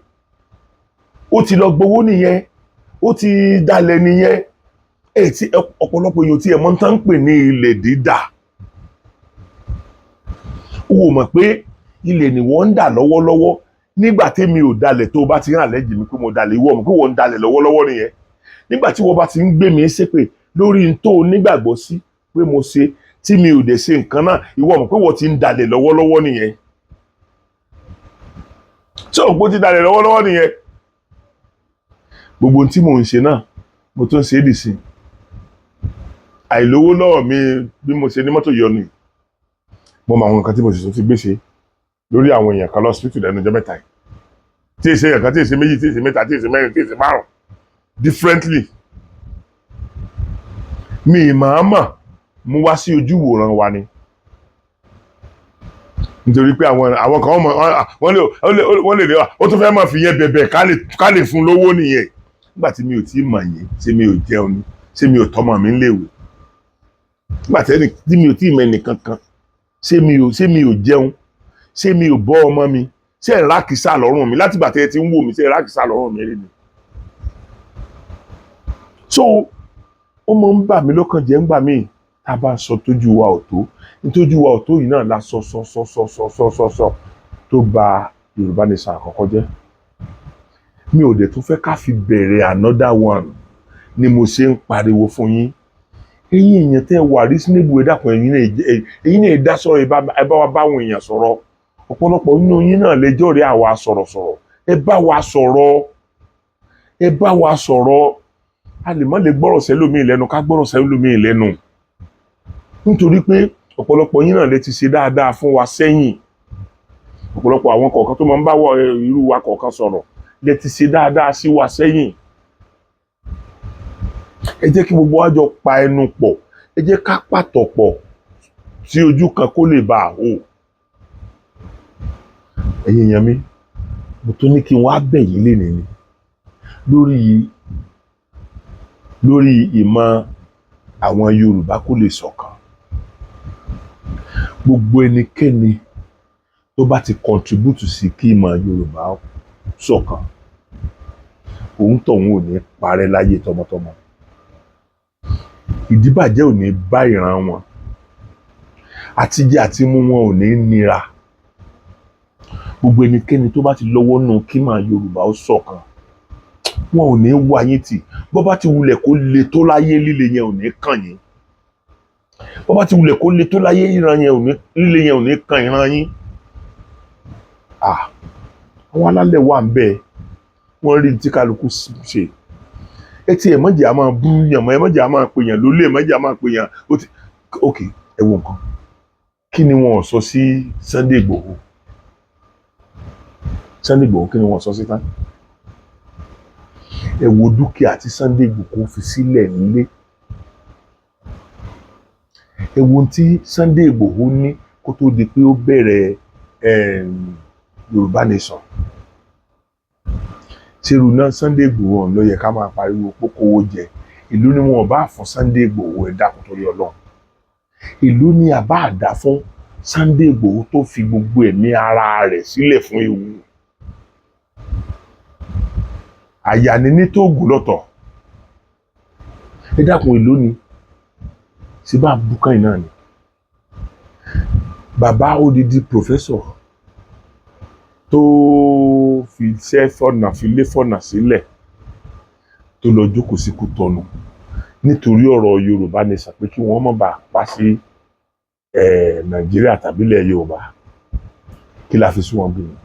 Speaker 1: ó ti lọ gbowó nìyẹn, ó ti dalẹ̀ nìyẹn. Ẹ tí ọ̀pọ̀lọpọ̀ èèyàn tí ẹ̀ mọ̀ tán ń pè ní ilẹ̀ dídà, ó wò mọ̀ pé ilẹ̀ ni wọ́n ń dà lọ́wọ́lọ́wọ́. Nígbà tẹ́mi ò dalẹ̀, tó o bá ti ń àlẹ́jì mi pé mo dalẹ̀, ìwọ mọ̀ pé wọ́n ń dalẹ̀ lọ́wọ́lọ́wọ́ nìyẹn. Nígbà tí wọ́n bá ti ń gbé mi ṣépè lórí n tó o nígbàgbọ́ sí pé mo ṣe, tí mi ò dẹ̀ ṣe nǹkan náà, ìwọ mọ̀ pé wọ́n ti ń dalẹ̀ lọ́wọ́lọ́wọ́ nìyẹn. Ṣé òpó ti dalẹ̀ lọ́wọ́lọ́wọ́ nìyẹn? Gbogbo ohun tí mò ń ṣe náà, mo tún ń ṣe é dì sí àìlówó lọ́wọ́ mi. Bí mo ṣe ní mọ́tò yọnu yìí, mo mọ àwọn nǹkan tí mo sì tún ti gbé ṣe lórí àwọn èèyàn kan lọ́sibítù lẹ́nu ọjọ́ mẹ́ta yìí, tí èsè èèyàn kan, tí èsè méjì, tí èsè mẹ́ta, tí èsè mẹ́rin, tí èsè márùn differently. Mi ì máa mọ̀ mú wá sí ojú ìwòran wa ni, nítorí pé àwọn kan wọ́n lè rí wa, ó tún fẹ́ máa fi yẹn bẹ̀bẹ̀ ká lè fún lówó nìyẹn. Nígbà tí mi ò tí ì mọ̀ yín, ṣé mi ò jẹun ni? Ṣé mi ò tọ́mọ mi léwe? Nígbà tí mi ò tí ì mọ ẹnì kankan, ṣé mi ò jẹun? Ṣé mi ò bọ́ ọmọ mi? Ṣé ẹ̀ ń rákìsà lọ́rùn mi? Látìgbà tí ẹ ti ń wò mí, ṣé ẹ̀ rákìsà lọ́rùn mi rí ni? So ó máa ń bà mí lọ́kàn jẹ́ ńgbà míì tá a bá ń sọ tójú wa ò tó. Ntójú wa ò tó yìí náà la sọ sọ sọ sọ sọ sọ sọ sọ tó bà Yorùbá Nation àkọ́kọ́ jẹ́. Mi ò dẹ̀ tún fẹ́ ká fi bẹ̀rẹ̀ another one ni mo ṣe ń pariwo fún yín. Ẹ̀yin èèyàn tẹ́ wà reasonable, ẹ dákun, ẹ̀yin náà ẹ dá sọ̀rọ̀. Ẹ bá wa báwọn èèyàn sọ̀rọ̀. Ọ̀pọ̀lọpọ̀ nínú yín náà lẹ́jọ́ rí àwa sọ̀rọ̀sọ̀rọ̀. Ẹ bá wa sọ̀rọ̀, ẹ bá wa sọ̀rọ̀. A lè má lè gbọ́rọ̀ sẹ́lòmíì lẹ́nu, ká gbọ́rọ̀ sẹ́lòmíì lẹ́nu, nítorí pé ọ̀pọ̀lọpọ̀ yín náà lè ti ṣe dáadáa fún wa sẹ́yìn. Ọ̀pọ̀lọpọ̀ àwọn kọ̀ọ̀kan tó máa ń bá wọ irú wa kọ̀ọ̀kan sọ̀rọ̀ lè ti ṣe dáadáa sí wa sẹ́yìn. Ẹ jẹ́ kí gbogbo wa jọ pa ẹnu pọ̀, ẹ jẹ́ ká pàtọ̀ pọ̀ sí ojú kan kó lè bá a hò. Ẹ̀yin èèyàn mi, mo tún ní kí n wá bẹ̀ yín lénìí ni lórí ìmọ̀ àwọn Yorùbá kó lè ṣọ̀kan. Gbogbo ẹnikẹ́ni tó bá ti contribute sí kí ìmọ̀ Yorùbá ṣọ̀kan, òun tọ̀hún ò ní parẹ́ láyé tọmọtọmọ. Ìdíbàjẹ́ ò ní bá ìran wọn, àtijẹ àti mú wọn ò ní nira. Gbogbo ẹnikẹ́ni tó bá ti lọ́wọ́ nù kí ìmọ̀ Yorùbá ó ṣọ̀kan, wọn ò ní wá yín tì. Bó bá ti wulẹ̀ kó le tó láyé, líle yẹn ò ní kàn yín. Bó bá ti wulẹ̀ kó le tó láyé, ìran yẹn ò ní, líle yẹn ò ní kàn ìran yín. Ah, àwọn alálẹ̀ wà ń bẹ́ẹ̀, wọ́n rí tí kálukú ṣe. Ẹ ti ẹ̀ mọ̀jẹ̀ á máa bú yàn mọ́, ẹ mọ̀jẹ̀ á máa pè yàn lólè, ẹ mọ̀jẹ̀ á máa pè yàn. Ó ti ok. Ẹ wo nǹkan, kí ni wọn ò sọ sí Sunday Igboho? Sunday Igboho, kí ni wọn ò sọ sí tán? Ẹ wo dúkìá tí Sunday Igboho fi sílẹ̀ nílé. Ẹ wo ohun tí Sunday Igboho ní kó tó di pé ó bẹ̀rẹ̀ Yorùbá Nation. Ṣerú náà Sunday Igboho ọ̀hún ló yẹ ká máa pariwo pókówó jẹ? Ìlú ni wọn ò bá fún Sunday Igboho? Ẹ dákun, torí Ọlọ́run, ìlú ni àbá àdá fún Sunday Igboho tó fi gbogbo ẹ̀mí ara rẹ̀ sílẹ̀ fún ewu àyà ní ní tóògùn lọ́tọ̀. Ẹ dákun, ìlú ni ṣé bá bukàn náà ni bàbá odidi professor tó fi iṣẹ́ fọ̀nà fi lé fọ̀nà sílẹ̀ tó lọ jókòó sí Kútọ̀nù nítorí ọ̀rọ̀ Yorùbá Nation, pé kí wọ́n má bàa pa sí Nàìjíríà tàbí ilẹ̀ Yorùbá. Kí la fi sún wọn bí wọn?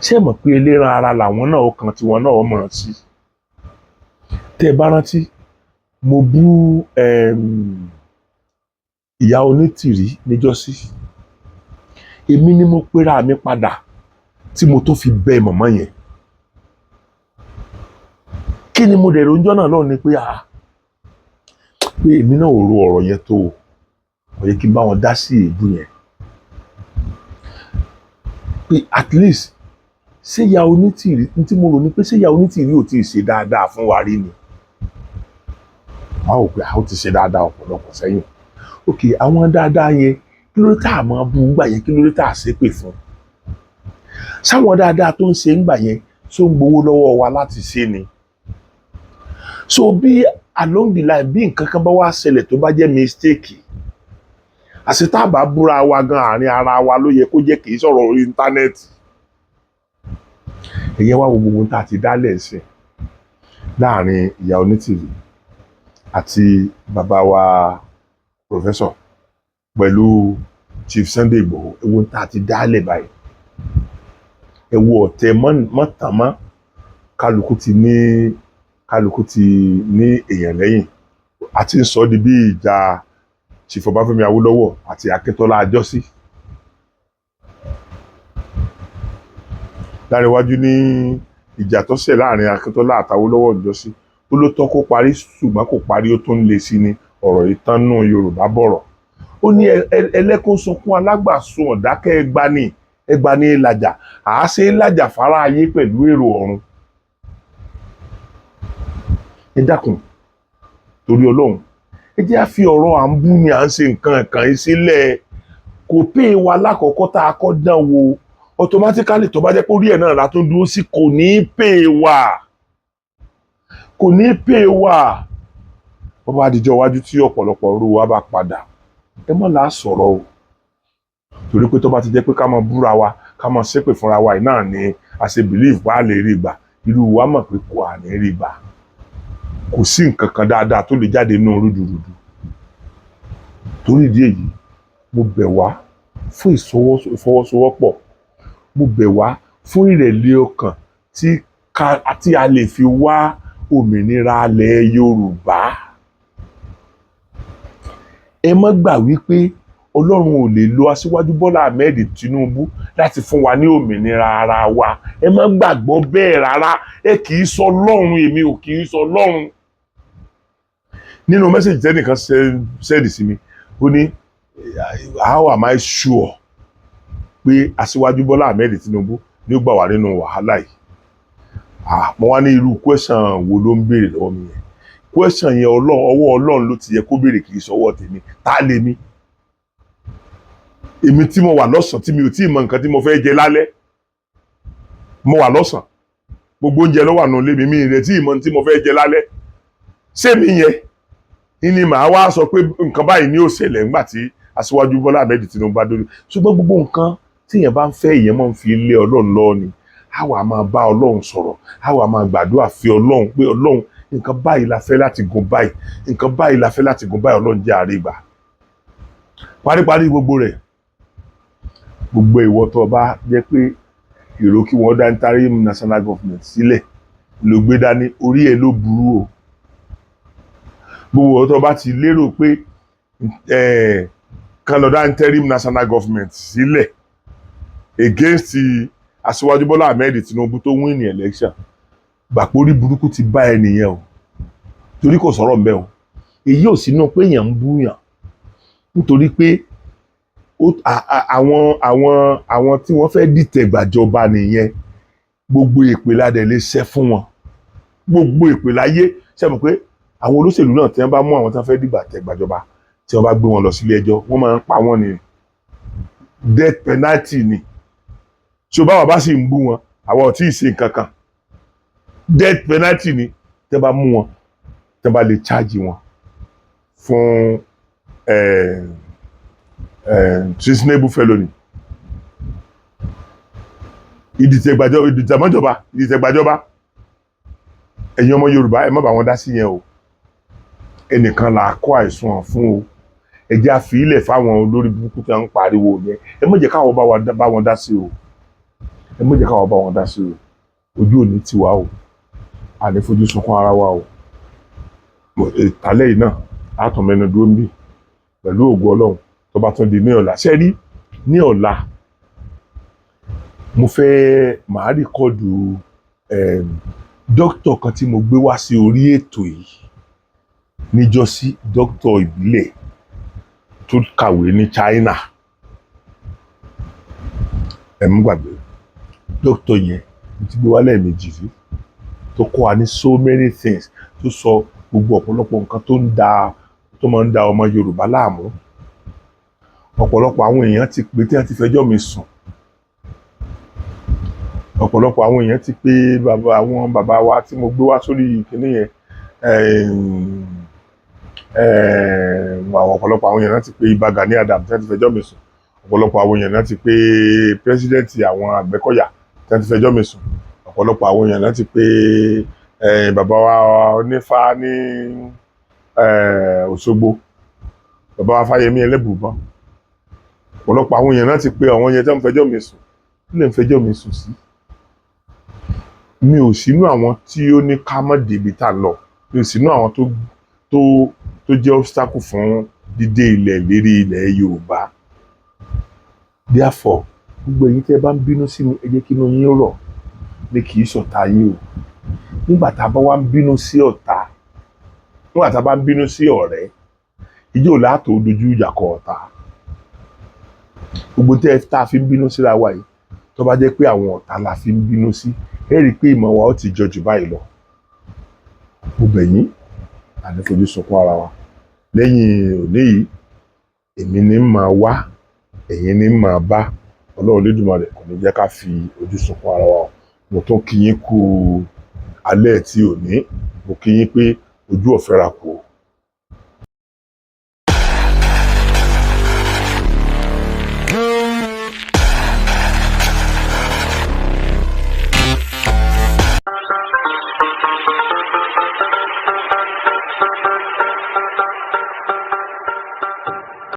Speaker 1: Ṣé ẹ mọ̀ pé eléran ara làwọn náà, ọkàn tiwọn náà mọ̀ ọ́n sí? Tẹ́ ẹ bá rántí, mo bú ìyá Onítìrí níjọ́sí. Èmi ni mo pera mi padà tí mo tó fi bẹ mọ̀mọ́ yẹn. Kí ni mo dẹ̀ rojọ́ náà lọ́ọ̀ ni pé ah, pé èmi náà ò ro ọ̀rọ̀ yẹn tó o, kò yẹ kí n bá wọn dá sí èébú yẹn, pé at least, ṣé ìyá Onítìrí ní tí mo rò ní pé ṣé ìyá Onítìrí ò tí ì ṣe dáadáa fún wa rí ni? Wọn ò pé àwọn ti ṣe dáadáa ọ̀pọ̀lọpọ̀ sẹ́yìn. Ok, àwọn dáadáa yẹn, kí ló dé tá a máa bú ńgbà yẹn? Kí ló dé tá a ṣépè fún sáwọn dáadáa tó ń ṣe ńgbà yẹn? Tó ń gbowó lọ́wọ́ wa láti ṣe ni? So bí along the line, bí nǹkan kan bá wá ṣẹlẹ̀ tó bá jẹ́ mistake, àṣetáàbà búra wa gan, àárín ara wa ló yẹ kó jẹ́, kì í sọ̀rọ̀ orí íńtánẹ́ẹ̀tì. Ẹ̀yẹ́ wá wo gbogbo tá a ti dálẹ̀ sí láàrin ìyá Onítìrí àti bàbá wa professor pẹ̀lú Chief Sunday Igboho. Ewu tá a ti dálẹ̀ báyìí, ẹ wo ọ̀tẹ̀ mọ́tàmọ́. Kálukú ti ní èèyàn lẹ́yìn, àti ń sọ di bí ìjà Chief Ọbáfẹ́mi Awólọ́wọ̀ àti Akíntọ́lá àjọsí. Láríwájú ní ìjà tó ṣẹ̀ láàrin Akíntọ́lá àtàwólọ́wọ̀ àjọsí, ó ló tọ́ kó parí, ṣùgbọ́n kò parí, ó tún ń le sí ni. Ọ̀rọ̀ ìtànnú Yorùbá bọ̀rọ̀, ó ní ẹlẹ́kún sunkún, alágbàsun ọ̀dákẹ́. Ẹgbani ẹgbani làjà, àáṣe làjà fara ayé pẹ̀lú èrò ọ̀run. Ẹ dákun, torí Ọlọ́run, ẹ jẹ́ á fi ọ̀rọ̀ à ń bú ni à ń ṣe nǹkan kan yìí sílẹ̀. Kò pé wa lákọ̀ọ́kọ́ tá a kọ́ dán wo, automatically, tó bá jẹ́ pé orí ẹ̀ náà la tún dúró sí, kò ní í pè wá, kò ní í pè wá. Bó bá dijọ́ iwájú tí ọ̀pọ̀lọpọ̀ rú wa bá padà, ẹ mọ̀ là á sọ̀rọ̀ o, torí pé tó bá ti jẹ́ pé ká máa búra wa, ká máa ṣépè fúnra wa yìí náà ni a ṣe believe pa á lè rí gbà, irú wa mọ̀ pé kò à ní rí gbà. Kò sí nǹkan kan dáadáa tó lè jáde nínú rúdurùdu. Torí ìdí èyí, mo bẹ̀ wá fún ìfọwọ́sowọ́pọ̀, mo bẹ̀ wá fún ìrẹ̀lẹ̀ ọkàn tí a lè fi wá òmìnira ilẹ̀ Yorùbá. Ẹ má gbà wípé Ọlọ́run ò lè lo Aṣíwájú Bọ́lá Ahmed Tinubu láti fún wa ní òmìnira ara wa. Ẹ má gbàgbọ́ bẹ́ẹ̀ rárá. Ẹ kì í sọ Ọlọ́run, èmi ò kì í sọ Ọlọ́run. Nínú message tẹ́nìkan send sí mi, ó ní, "How am I sure pé Aṣíwájú Bọ́lá Ahmed Tinubu ní ó gbà wá nínú wàhálà yìí?" Ah, mo wá ní irú question wo ló ń béèrè lọ́wọ́ mi yẹn? Question yẹn, Ọlọ́run, ọwọ́ Ọlọ́run ló ti yẹ kó béèrè, kì í sọwọ́ tèmi. Tá lèmi, èmi tí mo wà lọ́sàn-án, tí mi ò tí ì mọ nǹkan tí mo fẹ́ jẹ lálẹ́? Mo wà lọ́sàn, gbogbo oúnjẹ ló wà nù lé mi, mi ì tí ì mọ tí mo fẹ́ jẹ lálẹ́. Ṣé mi yẹn ní màá wá sọ pé nǹkan báyìí ní ó ṣẹlẹ̀ nígbà tí Aṣíwájú Bọ́lá Ahmed Tinubu bá dórí? Ṣùgbọ́n gbogbo nǹkan tí èèyàn bá ń fẹ́, èèyàn máa ń fi lé Ọlọ́run lọ́wọ́ ni. A wà máa bá Ọlọ́run sọ̀rọ̀, a wà máa gbàdúrà fi Ọlọ́run pé, "Ọlọ́run, nǹkan báyìí la fẹ́ láti gun báyìí, nǹkan báyìí la fẹ́ láti gun báyìí. Ọlọ́run, jẹ́ àrígbà." Paríparí gbogbo rẹ̀, gbogbo ìwọ tó bá jẹ́ pé èrò kí wọ́n dá interim national government sílẹ̀. Ló gbé dání, orí ẹ̀ ló burú o. Gbogbo ọ̀tọ̀ bá ti lérò pé kan lọ dá interim national government sílẹ̀ against Aṣíwájú Bọ́lá Ahmed Tinubu tó win ní election, gbàpórí burúkú ti bá ẹ nìyẹn o, torí kò sọ̀rọ̀ mbẹ́ o. Èyí ò sínú pé èèyàn ń búyàn, nítorí pé àwọn tí wọ́n fẹ́ dìtẹ̀ gbàjọba nìyẹn. Gbogbo èpè ládẹ̀ lè ṣẹ́ fún wọn, gbogbo èpè láyé. Ṣe mọ̀ pé àwọn olóṣèlú náà, tí wọ́n bá mú àwọn tí wọ́n fẹ́ dìgbà tẹ̀ gbàjọba, tí wọ́n bá gbé wọn lọ sílé ẹjọ́, wọ́n máa ń pa wọ́n ní death penalty ni. Tí o bá wà bá sì ń bú wọn, àwọn ò tí ì ṣe nǹkan kan, death penalty ni. Tí wọ́n bá mú wọn, tí wọ́n bá lè charge wọn fún treasonable felony, ìdìtẹ̀gbàjọba, ìdìtẹ̀mọ́jọba, ìdìtẹ̀gbàjọba. Ẹ̀yin ọmọ Yorùbá, ẹ má bá wọn dá sí yẹn o. Ẹnìkan là á kó àìsàn fún o. Ẹ jẹ́ àfi ilẹ̀ fáwọn olórí burúkú tí wọ́n ń pariwo yẹn. Ẹ má jẹ́ káwọn bá wọn dá sí o. Ẹ má jẹ́ káwọn bá wọn dá sí o. Ojú òní tiwa o, àní fojú sunkún ara wa o. Ìtàlẹ́ yìí náà á tún mẹ́nu dúró ń bì pẹ̀lú ògo Ọlọ́run. Tó bá tún di ní ọ̀la, ṣé rí ní ọ̀la, mo fẹ́ màá record dókítà kan tí mo gbé wá sí orí ètò yìí níjọ́sí, dókítà ìbílẹ̀ tó kàwé ní China. Ẹ mú gbàgbé dókítà yẹn, mo ti gbé wá lẹ́ẹ̀mejì rí, tó kọ́ wa ní so many things, tó sọ gbogbo ọ̀pọ̀lọpọ̀ nǹkan tó ń da, tó máa ń da ọmọ Yorùbá láàmú. Ọ̀pọ̀lọpọ̀ àwọn èèyàn ti pè tí wọ́n ti fẹjọ́ mi sùn. Ọ̀pọ̀lọpọ̀ àwọn èèyàn ti pé bàbá, àwọn bàbá wa tí mo gbé wá sórí kinní yẹn, àwọn ọ̀pọ̀lọpọ̀ àwọn èèyàn náà ti pé Ìbà Gani Adams tí wọ́n ti fẹjọ́ mi sùn. Ọ̀pọ̀lọpọ̀ àwọn èèyàn náà ti pé president àwọn Àgbẹ̀kọ̀yà tí wọ́n ti fẹjọ́ mi sùn. Ọ̀pọ̀lọpọ̀ àwọn èèyàn náà ti pé bàbá wa onífá ní Òṣogbo, bàbá wa Fáyẹmí Ẹlẹ́bùúbọn. Ọ̀pọ̀lọpọ̀ àwọn èèyàn náà ti pé àwọn yẹn tí wọ́n fẹjọ́ mi sùn. Kí lè ń fẹjọ́ mi sùn sí? Mi ò sínú àwọn tí ó ní ká má débi tá a lọ. Mi ò sínú àwọn tó jẹ́ obstacle fún dídé ilẹ̀ lérí ilẹ̀ Yorùbá. Therefore, gbogbo ẹ̀yin tẹ́ ẹ bá ń bínú sí mi, ẹ jẹ́ kí inú yín rọ̀ ní, kì í ṣọ̀tá yín o. Nígbà tá a bá wá ń bínú sí ọ̀tá, nígbà tá a bá ń bínú sí ọ̀rẹ́, ìjọ látò dojú ìjà kọ ọ̀tá. Gbogbo tẹ́ tá a fi ń bínú síra wa yìí, tó bá jẹ́ pé àwọn ọ̀tá la fi ń bínú sí, ẹ rí i pé ìmọ̀ wa ó ti jọ jù báyìí lọ. Mo bẹ̀ yín, àní fojú sunkún ara wa. Lẹ́yìn òní yìí, èmi ní máa wá, ẹ̀yin ní máa bá. Ọlọ́run Olódùmarè kò ní jẹ́ ká fi ojú sunkún ara wa o. Mo tún kí yín kú alẹ́ tí òní. Mo kí yín pé ojú ọ̀fẹ́ ra kù o.